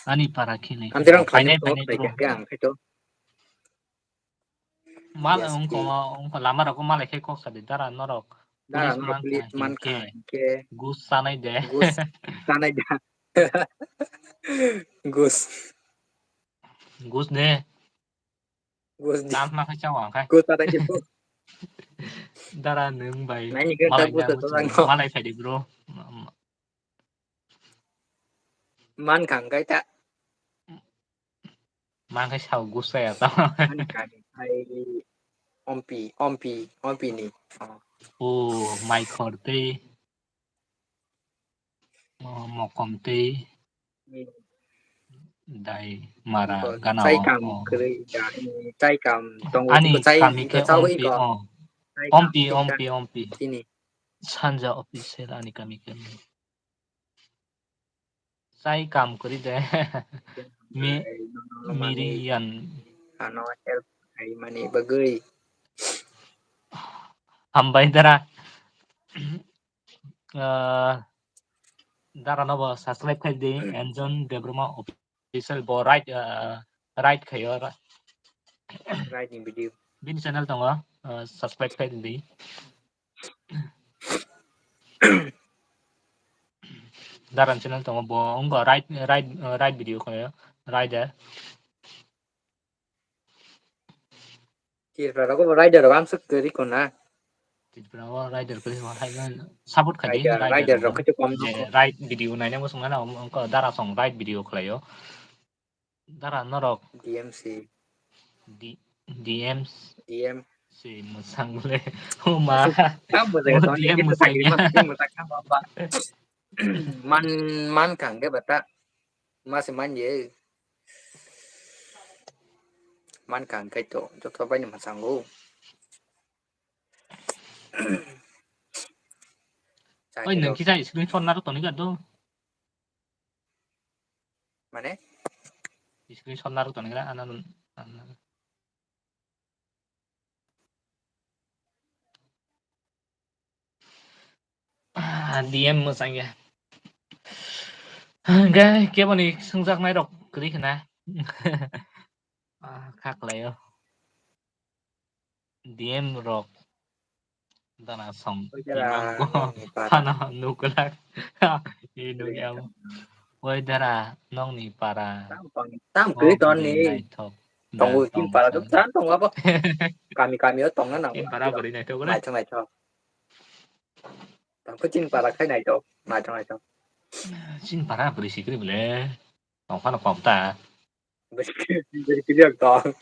Ani para khini. Amtirang khainai, khainai, khainai, bro. Ang khaito. Mal, yes, ongko, ongko lama rok malai khe kok sadi dara norok. Dara police norok man police kha man kha khe. Gus sanai de. Gus sanai de. Gus. Gus de. Gus de. Tam ma khe chawa khai. Gus sanai de. Dara nwng bai. Nai ni khe malai ta na gus to muchung, nang. Malai khai de, bro. Man kha hwnkhe ta. Man khe sao gusa ya ta. Ani kani khai ompi, ompi, ompi ni. Oh. O mai khor tei. O mokom tei. Hmm. Dai mara gana o. Chai kam kwrwi da, chai kam tongo. Ani kami khe ompi, o. Ompi, ompi, ompi. Chini. Sanja official ani kami khe. Chai kam kwrwi de. Mi-, miriyan. Ano help khaimani bagwi. Hambai dara. Ah, dara no bo subscribe khai di, Anjon Debbarma official bo right, ah, right khayo ra. Right in video. Bini channel tongo, ah, subscribe khai di. Daran channel tongo, bo wngkha ride, ride, ride video khlaio, rider. Tripura rogo bo rider rok amsuk kwrwi kona. Tripura o rider kwrwi kona, hai support khai di, rider, rider rider rok khe kom je ride video naina muchung nana, wngkha Dara song ride video khlaio. Dara norok D M C. D-, D M C. D M. Si mwsang le. O ma. Tam bo jaga o toni D M kita mwsang sakri ya. Mas sing mwsang tam ba. Man, man kang ke bata. Mas man ye. Man kang kai to. Joto bai ni mwsang o. Oi, nang kisa screenshot narok toni ka do. Mane? Screenshot narok toni ka, ana, ana. Ah, D M mwsang ya. Hwnkhe keboni swngjaknai rok kwrwi khna. Ah, kha khlaio. D M rok Dara song imang bo phano nukulak. Oi Dara, nongni para. Tam kwrwi toni. Naithok. Tongo, chini para tam tongo abo. Kami kami o tongna nango. Chini para bwrwi naithok le. Naithok naithok. Tongkhe chini para khai naithok. Naithok naithok. Chini para bwrwi sikri bole. Tongphano kom ta. Bwrwi sikri tong.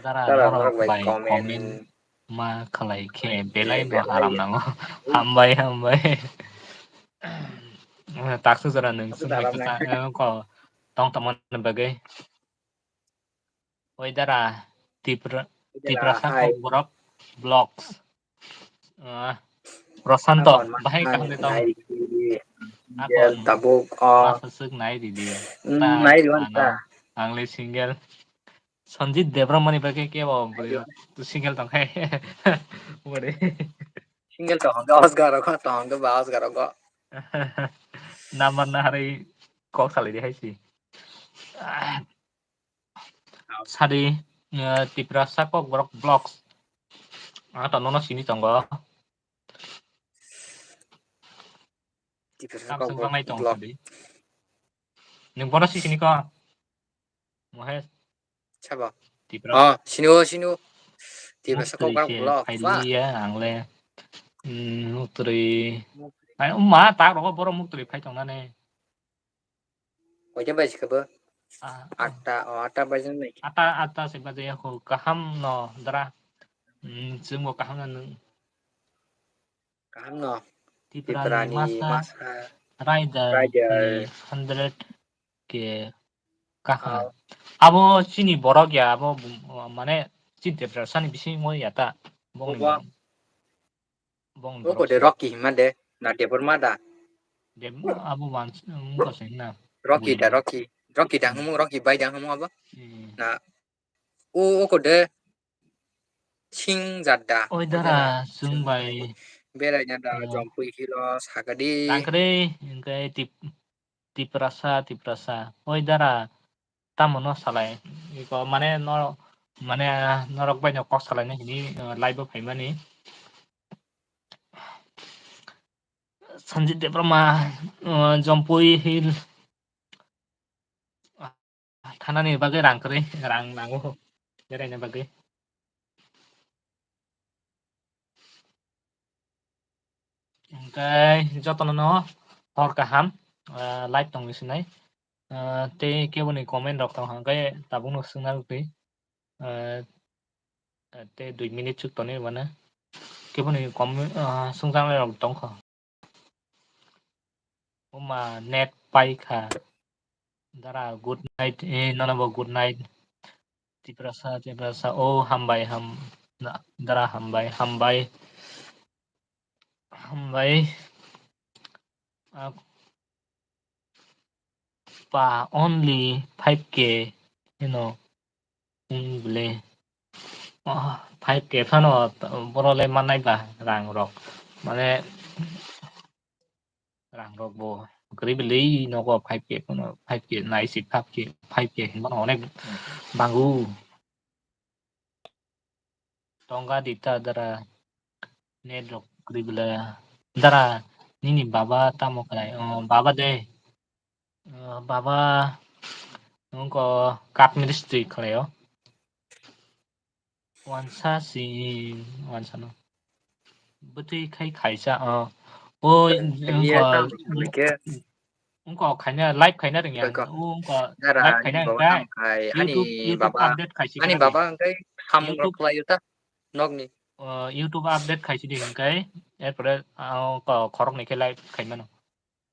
Dara norok bai comment ma khlai khe belai no aram nango. Hambai hambai. Taksa jora nwng sumai kwchang ko tong tongmani bagwi. Oi Dara, Tipra, Tipra sakok borok vlogs. Ah, Prosanto, bahai kaham de tong. Akon tabuk o. Masa suk nai di di. Nai di ta. Ang le single. Sanjit Debbarma ni bagwi kebo bwrwi rok single tong khai. Bwrwi. Single tong hwnkhe Oscar rok tong hwnkhe ba Oscar rok. Number na hari kok salai di hai si. Sadi, eh, Tiprasa Kokborok vlogs. Ah, to nono sini tongo. Tiprasa Kokborok vlog. Nwng bono si sini ko? Mohesh. Sabo. Tipra. Oh, sini o, sini o. Tiprasa Kokborok vlog. Wah. Ang le. Hmm, muktri. Ai, ma, tak rogo borok muktri phai tongnani. Koita baji kha bo? Ah, ah. Atta, oh, atta baji nai. Atta, atta se baji ya ho, kaham no, Dara. Hmm, chwng bo kaham no nwng. Kaham no. Tiprani Tiprani masa, masa. Rider, rider. Ni hundred ke kaham. Oh. Abo chini borok ya, abo, mane, chini Tiprasani bisingo ya ta. Bongni obo. Borok. Bong o borok kode si. Rocky hima de, na Debbarma da? Deb-, abo wngkha se na. Rocky da, Rocky. Rocky da hwnmung, Rocky bai da hwnmung abo? Hmm. Na, o, o kode sing jat da? Oi Dara, chwng bai. Beraina da, Jompui Hill o sakadi. Tangkre, hwnkhe tip-, Tiprasa, Tiprasa. Oi Dara, tamo no salai. Iko mane no, mane norok bai no kok salai na hini, uh, live o phaimani. Sanjit Debbarma, uh, Jompui Hill. Thanani bagwi rang kwrwi, rang nango. Beraina bagwi. Hwnkhe jotono no hor kaham, ah, live tongwi sinai. Ah, tei keboni comment rok tong hwnkhe tabukno swngna rwgwi. Ah, tei dui minute chuk tonwi mano. Keboni comment, ah, swngjaknai rok tongkha. Oma net paikha. Dara, good night. Eh, nono bo good night. Tiprasa, Tiprasa. Oh, hambai, ham-, na-, Dara, hambai, hambai. Hambai. Ah, pa, only five K, you know. Hmm, bwle. Oh, five K phano borok le mannai ba rang rok. Mane rang rok bo kwrwi bwle nogo five K phano, five K nai si five K, five K hinmano onek bango. Tonga dita Dara. Net rok kwrwi bwle. Dara, nini baba tamo khlai? Oh, baba de. Ah, baba, nungko cup ministry khlaio. Wansa si, wansa no. Bwtwi khai khaisa, oh. O, Iya, wngkha, tamo khe. Wngkha khaina, live khaina rwngya. Wngkha. O, wngkha Dara, live khaina ani baba wngkha. Tamo khai, ani YouTube, YouTube baba, update khaisi ani khe baba hwnkhe samung rok YouTube, khlaio ta, nokni. Oh, YouTube update khaisi di hwnkhe, erpore, ah, wngkha khoroknwi khe live khaimano.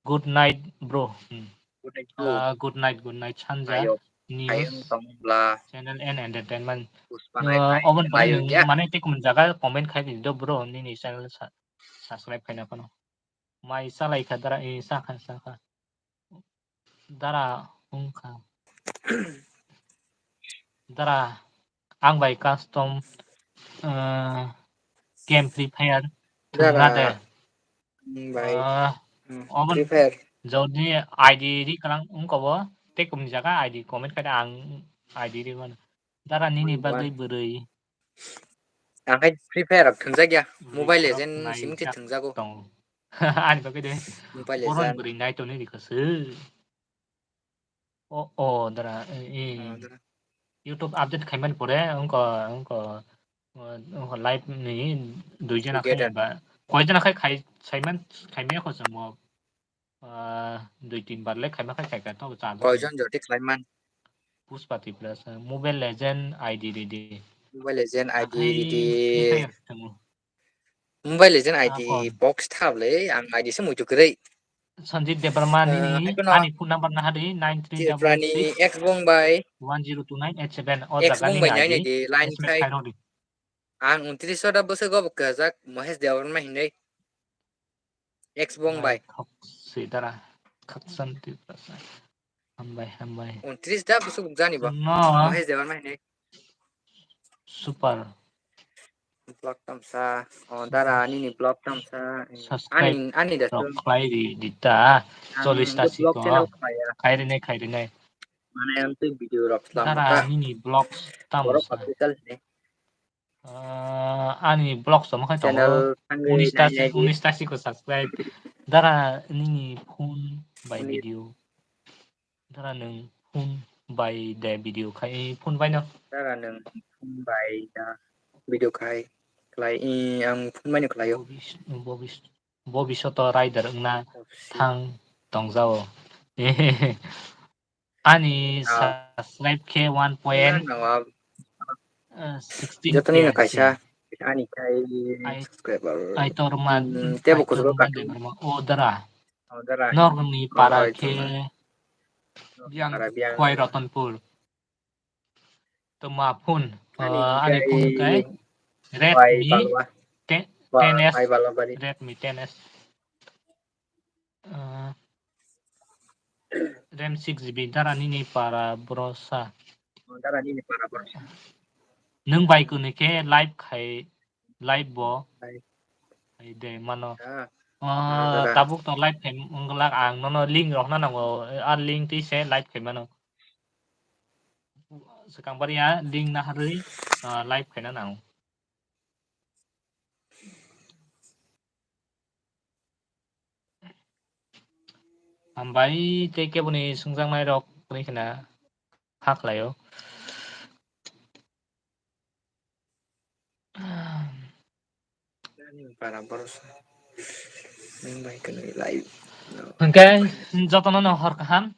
Good night, bro. Hmm. Good night, bro. Ah, good night, good night, Sanja. Ayok. News. Ayok tong bla. Channel and entertainment. Puspana ah, khai obon khai pore nung ya. Mane tei kumun jaga comment khai di do, bro, nini channel sa-, subscribe khaina phano. Mai salai kha dara, eh, sakha, sakha. Dara wngkha. Dara, ang bai custom, ah, game Free Fire thwngna de. Dara, ang bai, ah, hmm, obo Free Fire. Jodi I D ri kwlang wngkha bo, tei kumni jaga I D comment khai de, ang I D ri mano. Dara nini bagwi bwrwi. Ang khai Free Fire rok thwngjak ya. Mobile Legend simi khe thwngjago. Ani bagwi de. Mobile Legend. Boron bwrwi nai toni ri kha se. O, o, dara, e, e. O, dara. YouTube update khaimani pore, wngkha, wngkha, wngkha live ni dui jana khai ba. Koi jana khai, khai, saiman, khaimani kho chwng bo. Ah, dui tin bar le khaima khai khaika to cha. Koijon joti khlaiman? Pushpa Tripura sa. Mobile Legend I D ridi. Mobile Legend I D ridi. Mobile Legend I D box thap le, ang I D se muitu kwrwi. Sanjit Debbarma nini ani phone number na hadi nine three double six X bong bai one zero two nine eight seven. O jaga ni nai di line khai. Ang untris ta bwswk go kwchak Mohesh Debbarma hinwi. X bong bai. Khok si dara. Khaksan Tiprasa. Hambai, hambai. Untris da bwswk jani bo. No. Mohesh Debbarma hinwi. Super. Block tamsa. O dara nini block tamsa. Subscribe ani, ani da rok khlai ri dita. Ang chollis ta si block ko. Channel khlai ya. Khairi nai, khairi nai. Mane ang tei video rok slam ta. Dara nini block tamsa. Borok official hinwi. Ah, ani vlog samo khai tongo. Channel thangwi unis ta si, nai, nai di. Unis ta si ko subscribe. Dara nini phone bai video. Dara nwng phone bai de video khai, phone bai no. Dara nwng phone bai da video khai, khlai, i, ang phone bai no khlaio. Bobis-, bobis-, bobisoto rider wngna thang tongjao. Ani subscribe khe one point sixteen. Jotoni no kaisa ani khai subscriber. Aitor ma, tebo Aitor kusugo ma katu. Debbarma. O dara. O dara. Norni para khe biang para biang. Khwai Ratanpur. To ma phone. Ani phone kai Redmi ten S. Redmi ten S. Ah, ram six G B dara nini para borosa. Oh, dara nini para borosa. Nwng bai kwnwi khe live khai, live bo. Live. Khai de mano. Ah, ah, dara. Tabuk to live khai wngwlak, ang nono link rok na nango, ah, link twi se live khai mano. Swkang bari ya link na harwi, ah, live khai na nango. Hambai tei keboni swngjaknai rok wngkhe na kha khlaio. Para boros. Nwng bai kwnwi live. Hwnkhe jotono no hor kaham.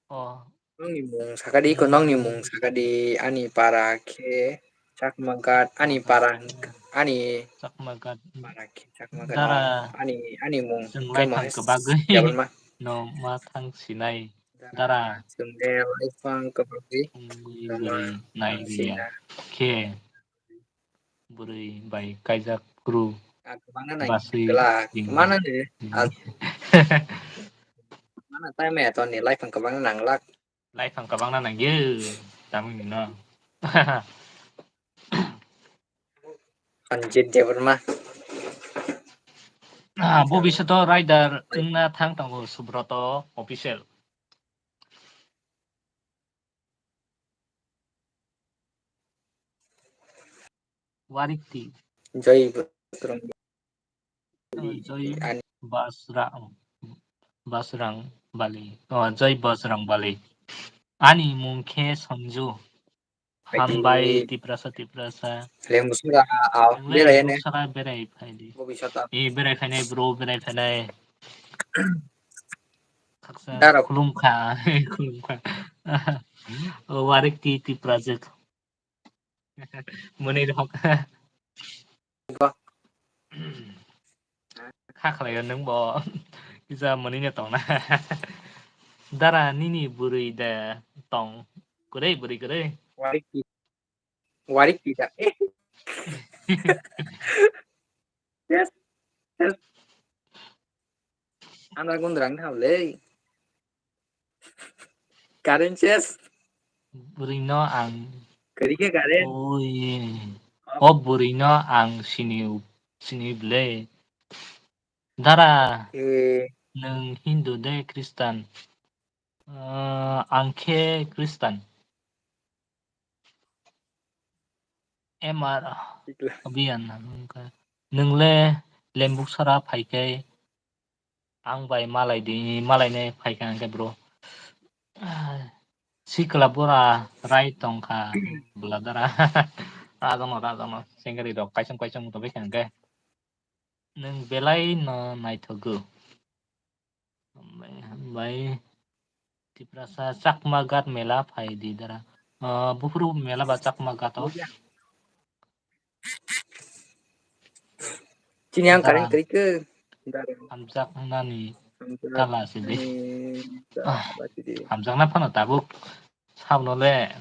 Oh. Nokni mung sakadi, ko nokni mung sakadi, ani para khe Chakma Ghat, ani para hwnkha, ani Chakma Ghat. Para khe Chakma Ghat. Dara, ani, ani mung chwng khe laifang Mohesh kwbagwi Debbarma. No ma thang sinai. Dara, dara. Chwng de laifang kwbagwi. Wngwi no ma wngwi nai thang riya. Sina. Khe. Bwrwi bai kaijak kru. Kwbangna nang baswi glak. Kwbangna ni. Kwbangna time ya to ni laifang kwbangna nang glak. Laifang kwbangna nang ye. Tamni no. Sanjit Debbarma. Ah, bobisyoto rider wngna thang tongo Subroto official. Warikti. Joi Butrung. Joi ani. Basra-, Basrang. Bali. Oh, Jai Bajrang Bali. Ani mung khe Sanju. Hambai Tiprasa, Tiprasa. Lengusura, ah, Nongle berai ne. Lengusura berai phaidi. Bobisata. Eh, berai phainai bro, berai phainai. Khaksa Daro. Khulumkha, khulumkha. Oh, Warik T T Project. Muni rok. Go. Kha khlaio nwng bo. Kisa muni no tongna. Dara nini bwrwi de tong. Kwrwi, bwrwi kwrwi. Warik T T. Warik T T. Yes. Yes. Andra gundra wng thaw le. Current ses. Bwrwino ang. Kwrwi khe current. Oi. O bwrwino ang sini, sini bwle. Dara, eh, nwng Hindu de Christian? Ah, ang khe Christian. M R Tikla. Abiyan, nwng le Lembuksara phai khe ang bai malai di, malai nai phai kha hwnkhe bro. Ah, sikla bora rai tong kha bwla dara. Rajakno, rajakno, sengari rok kaisong kaisong wng tong kha hwnkhe. Nwng belai no naithogo. Hambai, hambai. Tiprasa Chakma Ghat mela phai di dara. Ah, buphuru mela ba Chakma Ghat o. Chini ang dara. Current kwrwi khe. Hamjak nani hamjak kala si di. Nani ah, kala si di. Hamjakna phano tabuk sabno le.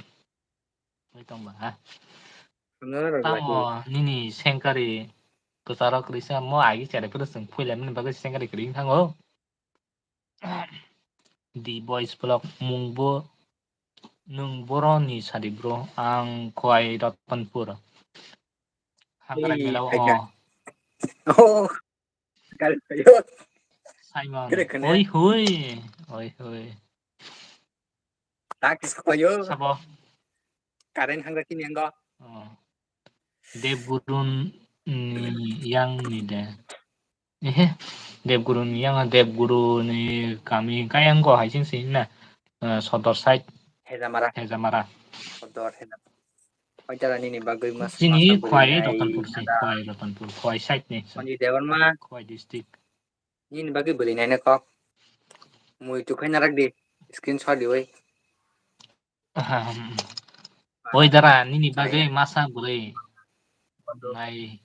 Oi tong ba ha. Hamjakna rok tamo lagi. Nini sengkari kwcharo kwrwi sa mo agi chere phuru chwng phuilai mani bagwi sengkari kwrwi wng thango. The Boys Vlog mung bo nwng boroni sadi bro, ang Khowai Ratanpur. Hangkrai ei, mela o. Khaina. Oh, kal payo. Simon. Kere khane. Oi hui, oi hui. Tak is payo. Sabo. Current hangga kini anggo. Oh. Debguru ni yang ni de. Ehe, Debguru ni yang, Debguru ni kami kaya anggo hai sing sing na, eh, Sodor side. Hejamara. Hejamara. Sodor Hejamara. Oitara nini bagwi mas-, chini masa bwrwi Khowai nai Ratanpur se, nada. Khowai Ratanpur, Khowai side ni se. Sanjay Debbarma. Khowai district. Nini bagwi bwrwi naina kok. Mui tukhai narak di. Screenshot di oi. Ahem. Oi dara, nini bagwi masa bwrwi. Nai.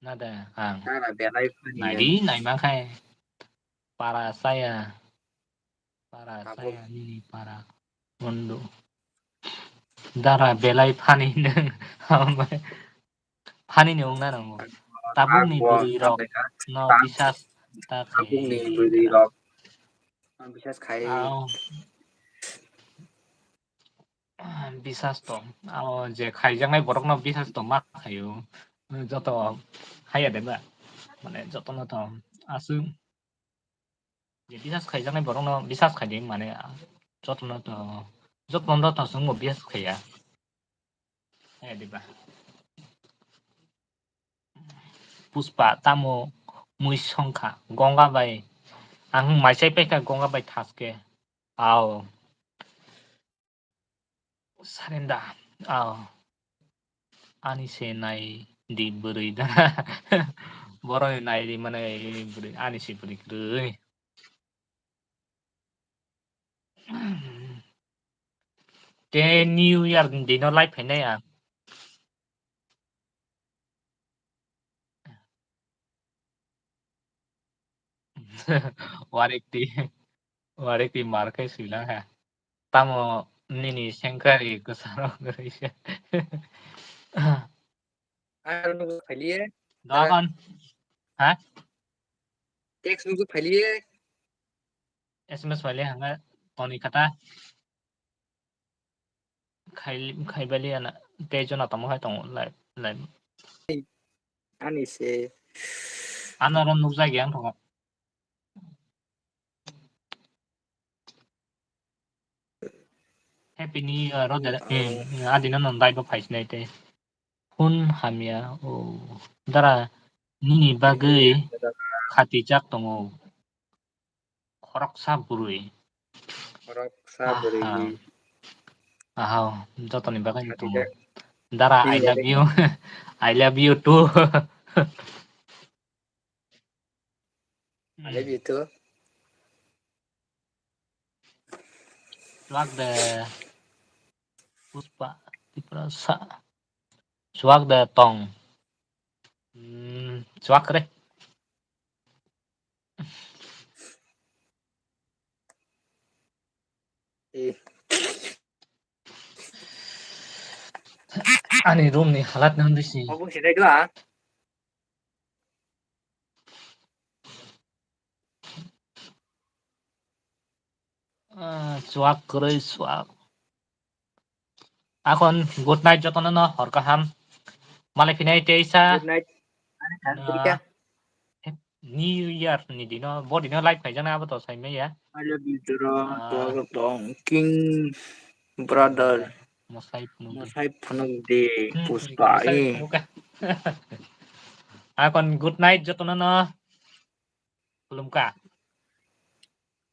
Nada, ang. Dara belai funny. Nai di, nai ma khai. Para saya. Para abo saya, nini para. Mondo. Dara belai funny nwng. Funny ni wngna nango. Tabuk ni bwrwi rok no bisas ta khai. Tabuk ni bwrwi rok no bisas khai. Ao. Bisas to. Ao je khaijaknai borok no bisas to ma khaio. Joto haya de ba. Mane joto no to aswk. Je bisas khaijaknai borokno bisas khaidi, mane, jotono to, jotono to chwngbo bisas khaiya. He diba? Pushpa tamo mui songkha, Gonga bai, ang mai chai paikha Gonga bai thaske. Ao. Surrender. Oh. Ani se nai di bwrwi da. Boroni nai di mane bwrwi, ani se bwrwi kwrwi. Te New Year ni dino live phainai ang. Warikti, warikti mar khe swilang ha. Tamo nini sengkari kwcharo kwrwi se. Aro nugo phailiye. Dogon. Ha? Text nugo phailiye. S M S phailiye hanga toni kata. Khai, khai bali ana. Te jona tamo hai tongo live, live. Ani se. Ano rom nukjak yang tongo. Happy New Year, ro dada. Eh, adina non live bo phaisinai te. Phone hamya, oh. Dara, nini bagwi khati jak tongo. Khoroksa bwrwi. Khoroksa bwrwi. Aha. Aha, jotoni bagwi tongo. Dara, I love you. I love you too. I love you too. Chuak de Puspa Tiprasa. Chuak de tong. Hmm, chuak re. Eh. Ani room ni halat nang disi. Obo sinai dua. Ah, chuak kwrwi chuak. Akon good night jotono no hor kaham. Malai phinai teisa. Good night. Ah, New Year ni dino, bo dino live khaijana abo to saimaya. I love you, Jora. Ah. Tong King brother. Mosai phunuk di. Mosai phunuk di, hmm, Puspa, mosai eh. Phunuk ka. Akon good night jotono no. Khulumkha.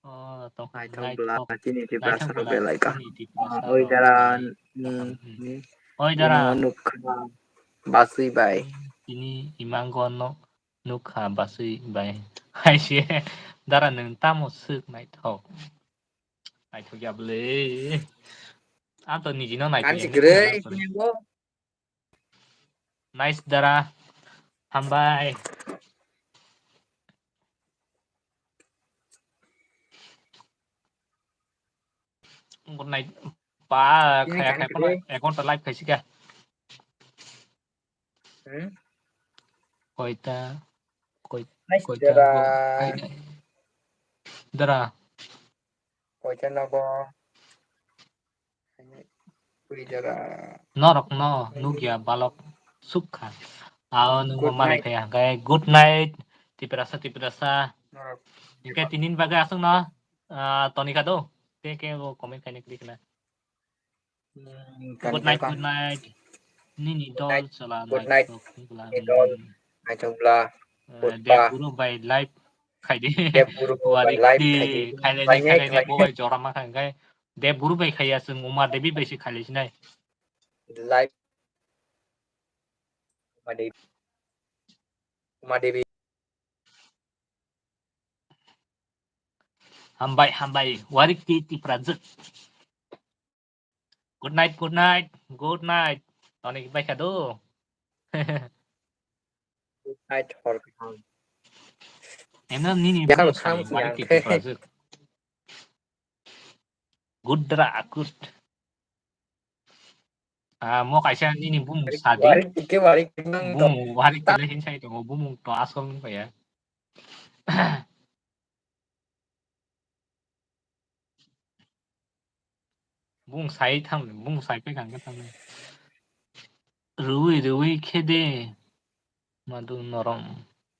Oh, tong naithok bwla, naithok, chini Tiprasa naithok rok bwla, belai ka. Chini Tiprasa rok belai. Oi dara, hmm, hmm. Oi dara. Nukha basui bai. Tini imango no nukha basui bai. Hai se dara nwng tamo swk naithok. Naithok ya bwle. Ang to niji no naithok ya. Kansi kwrwi. Nice dara. Hambai. Good night. Pa, khaya khaya pala, egonta live khaisi ka. Hmm? Koita, koi-, nice koita dara. Go, ai, ai. Dara. Koita nogo. Norok no nukya balok sukha. Ao nungbo malai kaya hwnkhe good night, Tiprasa, Tiprasa. Hwnkhe tinin bagwi aswkno, ah, toni kha do. Tei khe bo comment khaina klik na. Good night, good night. Nini dol chala good night. Nini dol. Naithok bla. Eh, Deb Guru bai live khaidi. Deb Guru bai live khaidi. Khailai, khailai, khailai, bo bai jora ma kha hwnkhe. Deb Guru bai khaiya, chwng Uma Devi bai se khailai sinai. Live. Uma Devi. Uma Devi. Hambai, hambai. Warik ti Tiprajwk. Good night, good night, good night. Toni bai kha do. Good night, hor kaham. Emno nini bumung sari, wari titi kwrajwk. Good dra, good. Ah, mo kaisa nini bumung sadi. Wari tike wari nang to. Bumung wari tile hin sai tongo, bumung to asol nung kaya. Bung sai thang, bung sai pe kang thang. Rui, rui khede. Madu norom,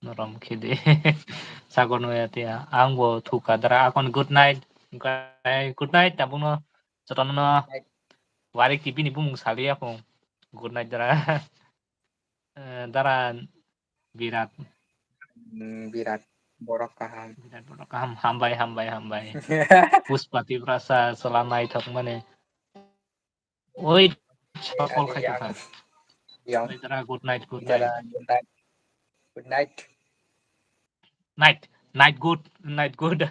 norom khede. Sagor no ya te, ang bo thuka dara akon good night. Good night, tabung no, jotono no. Wari kipi ni bumung sali akon. Good night dara. Eh, dara Birat. Hmm, Birat. Borok kaham. Birat borok kaham. Hambai, hambai, hambai. Puspa Tiprasa, salam naithok mane. Oi, chapol khai tongkha. Yang. Oi, dara, good night, good night. Dara, good night. Good night. Night, night good, night good.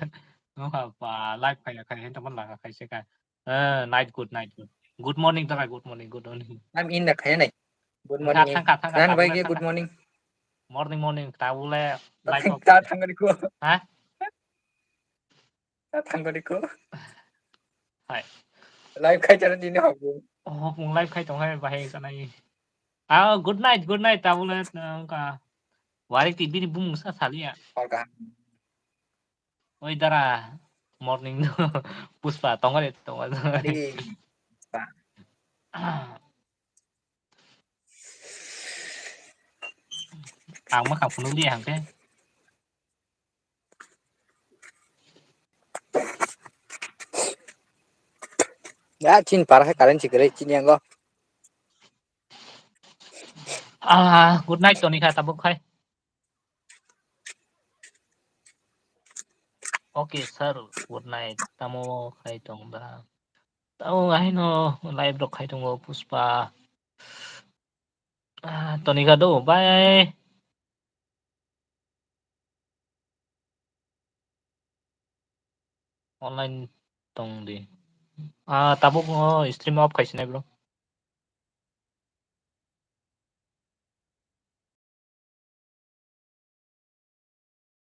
Nokha pa, live khai, khai, hen tongma laga khai se ka. Eh, night good, night good. Good morning, dara, good morning, good morning. Tam in da khaya nai. Good morning. Thang kha, thang kha, thang kha, good morning. Morning, morning, tabule live ok. Ta thang ko. Ha? Ta thang ko. Hai. Live khai chana dini hobo. Oh, mung live khai tong hai bahai sanai. Ah, good night, good night, tabule, eh, ka. Wari T V ni bumung sa salia. Hor ka. Oi dara, morning no. Puspa, tongare, tongare. Adi, pa. Ang ma khang phunuk liya hang khe. Ya, chin para hai current chikere, chin yango. Ah, good night, Tony kha, tabuk khai. Okay, sir, good night. Tamo khai tong da? Tamo haino live rok khai tongo, Pushpa. Ah, Tonika do, bye. Online tong di. Ah, tabuk no stream off khai sinai, bro.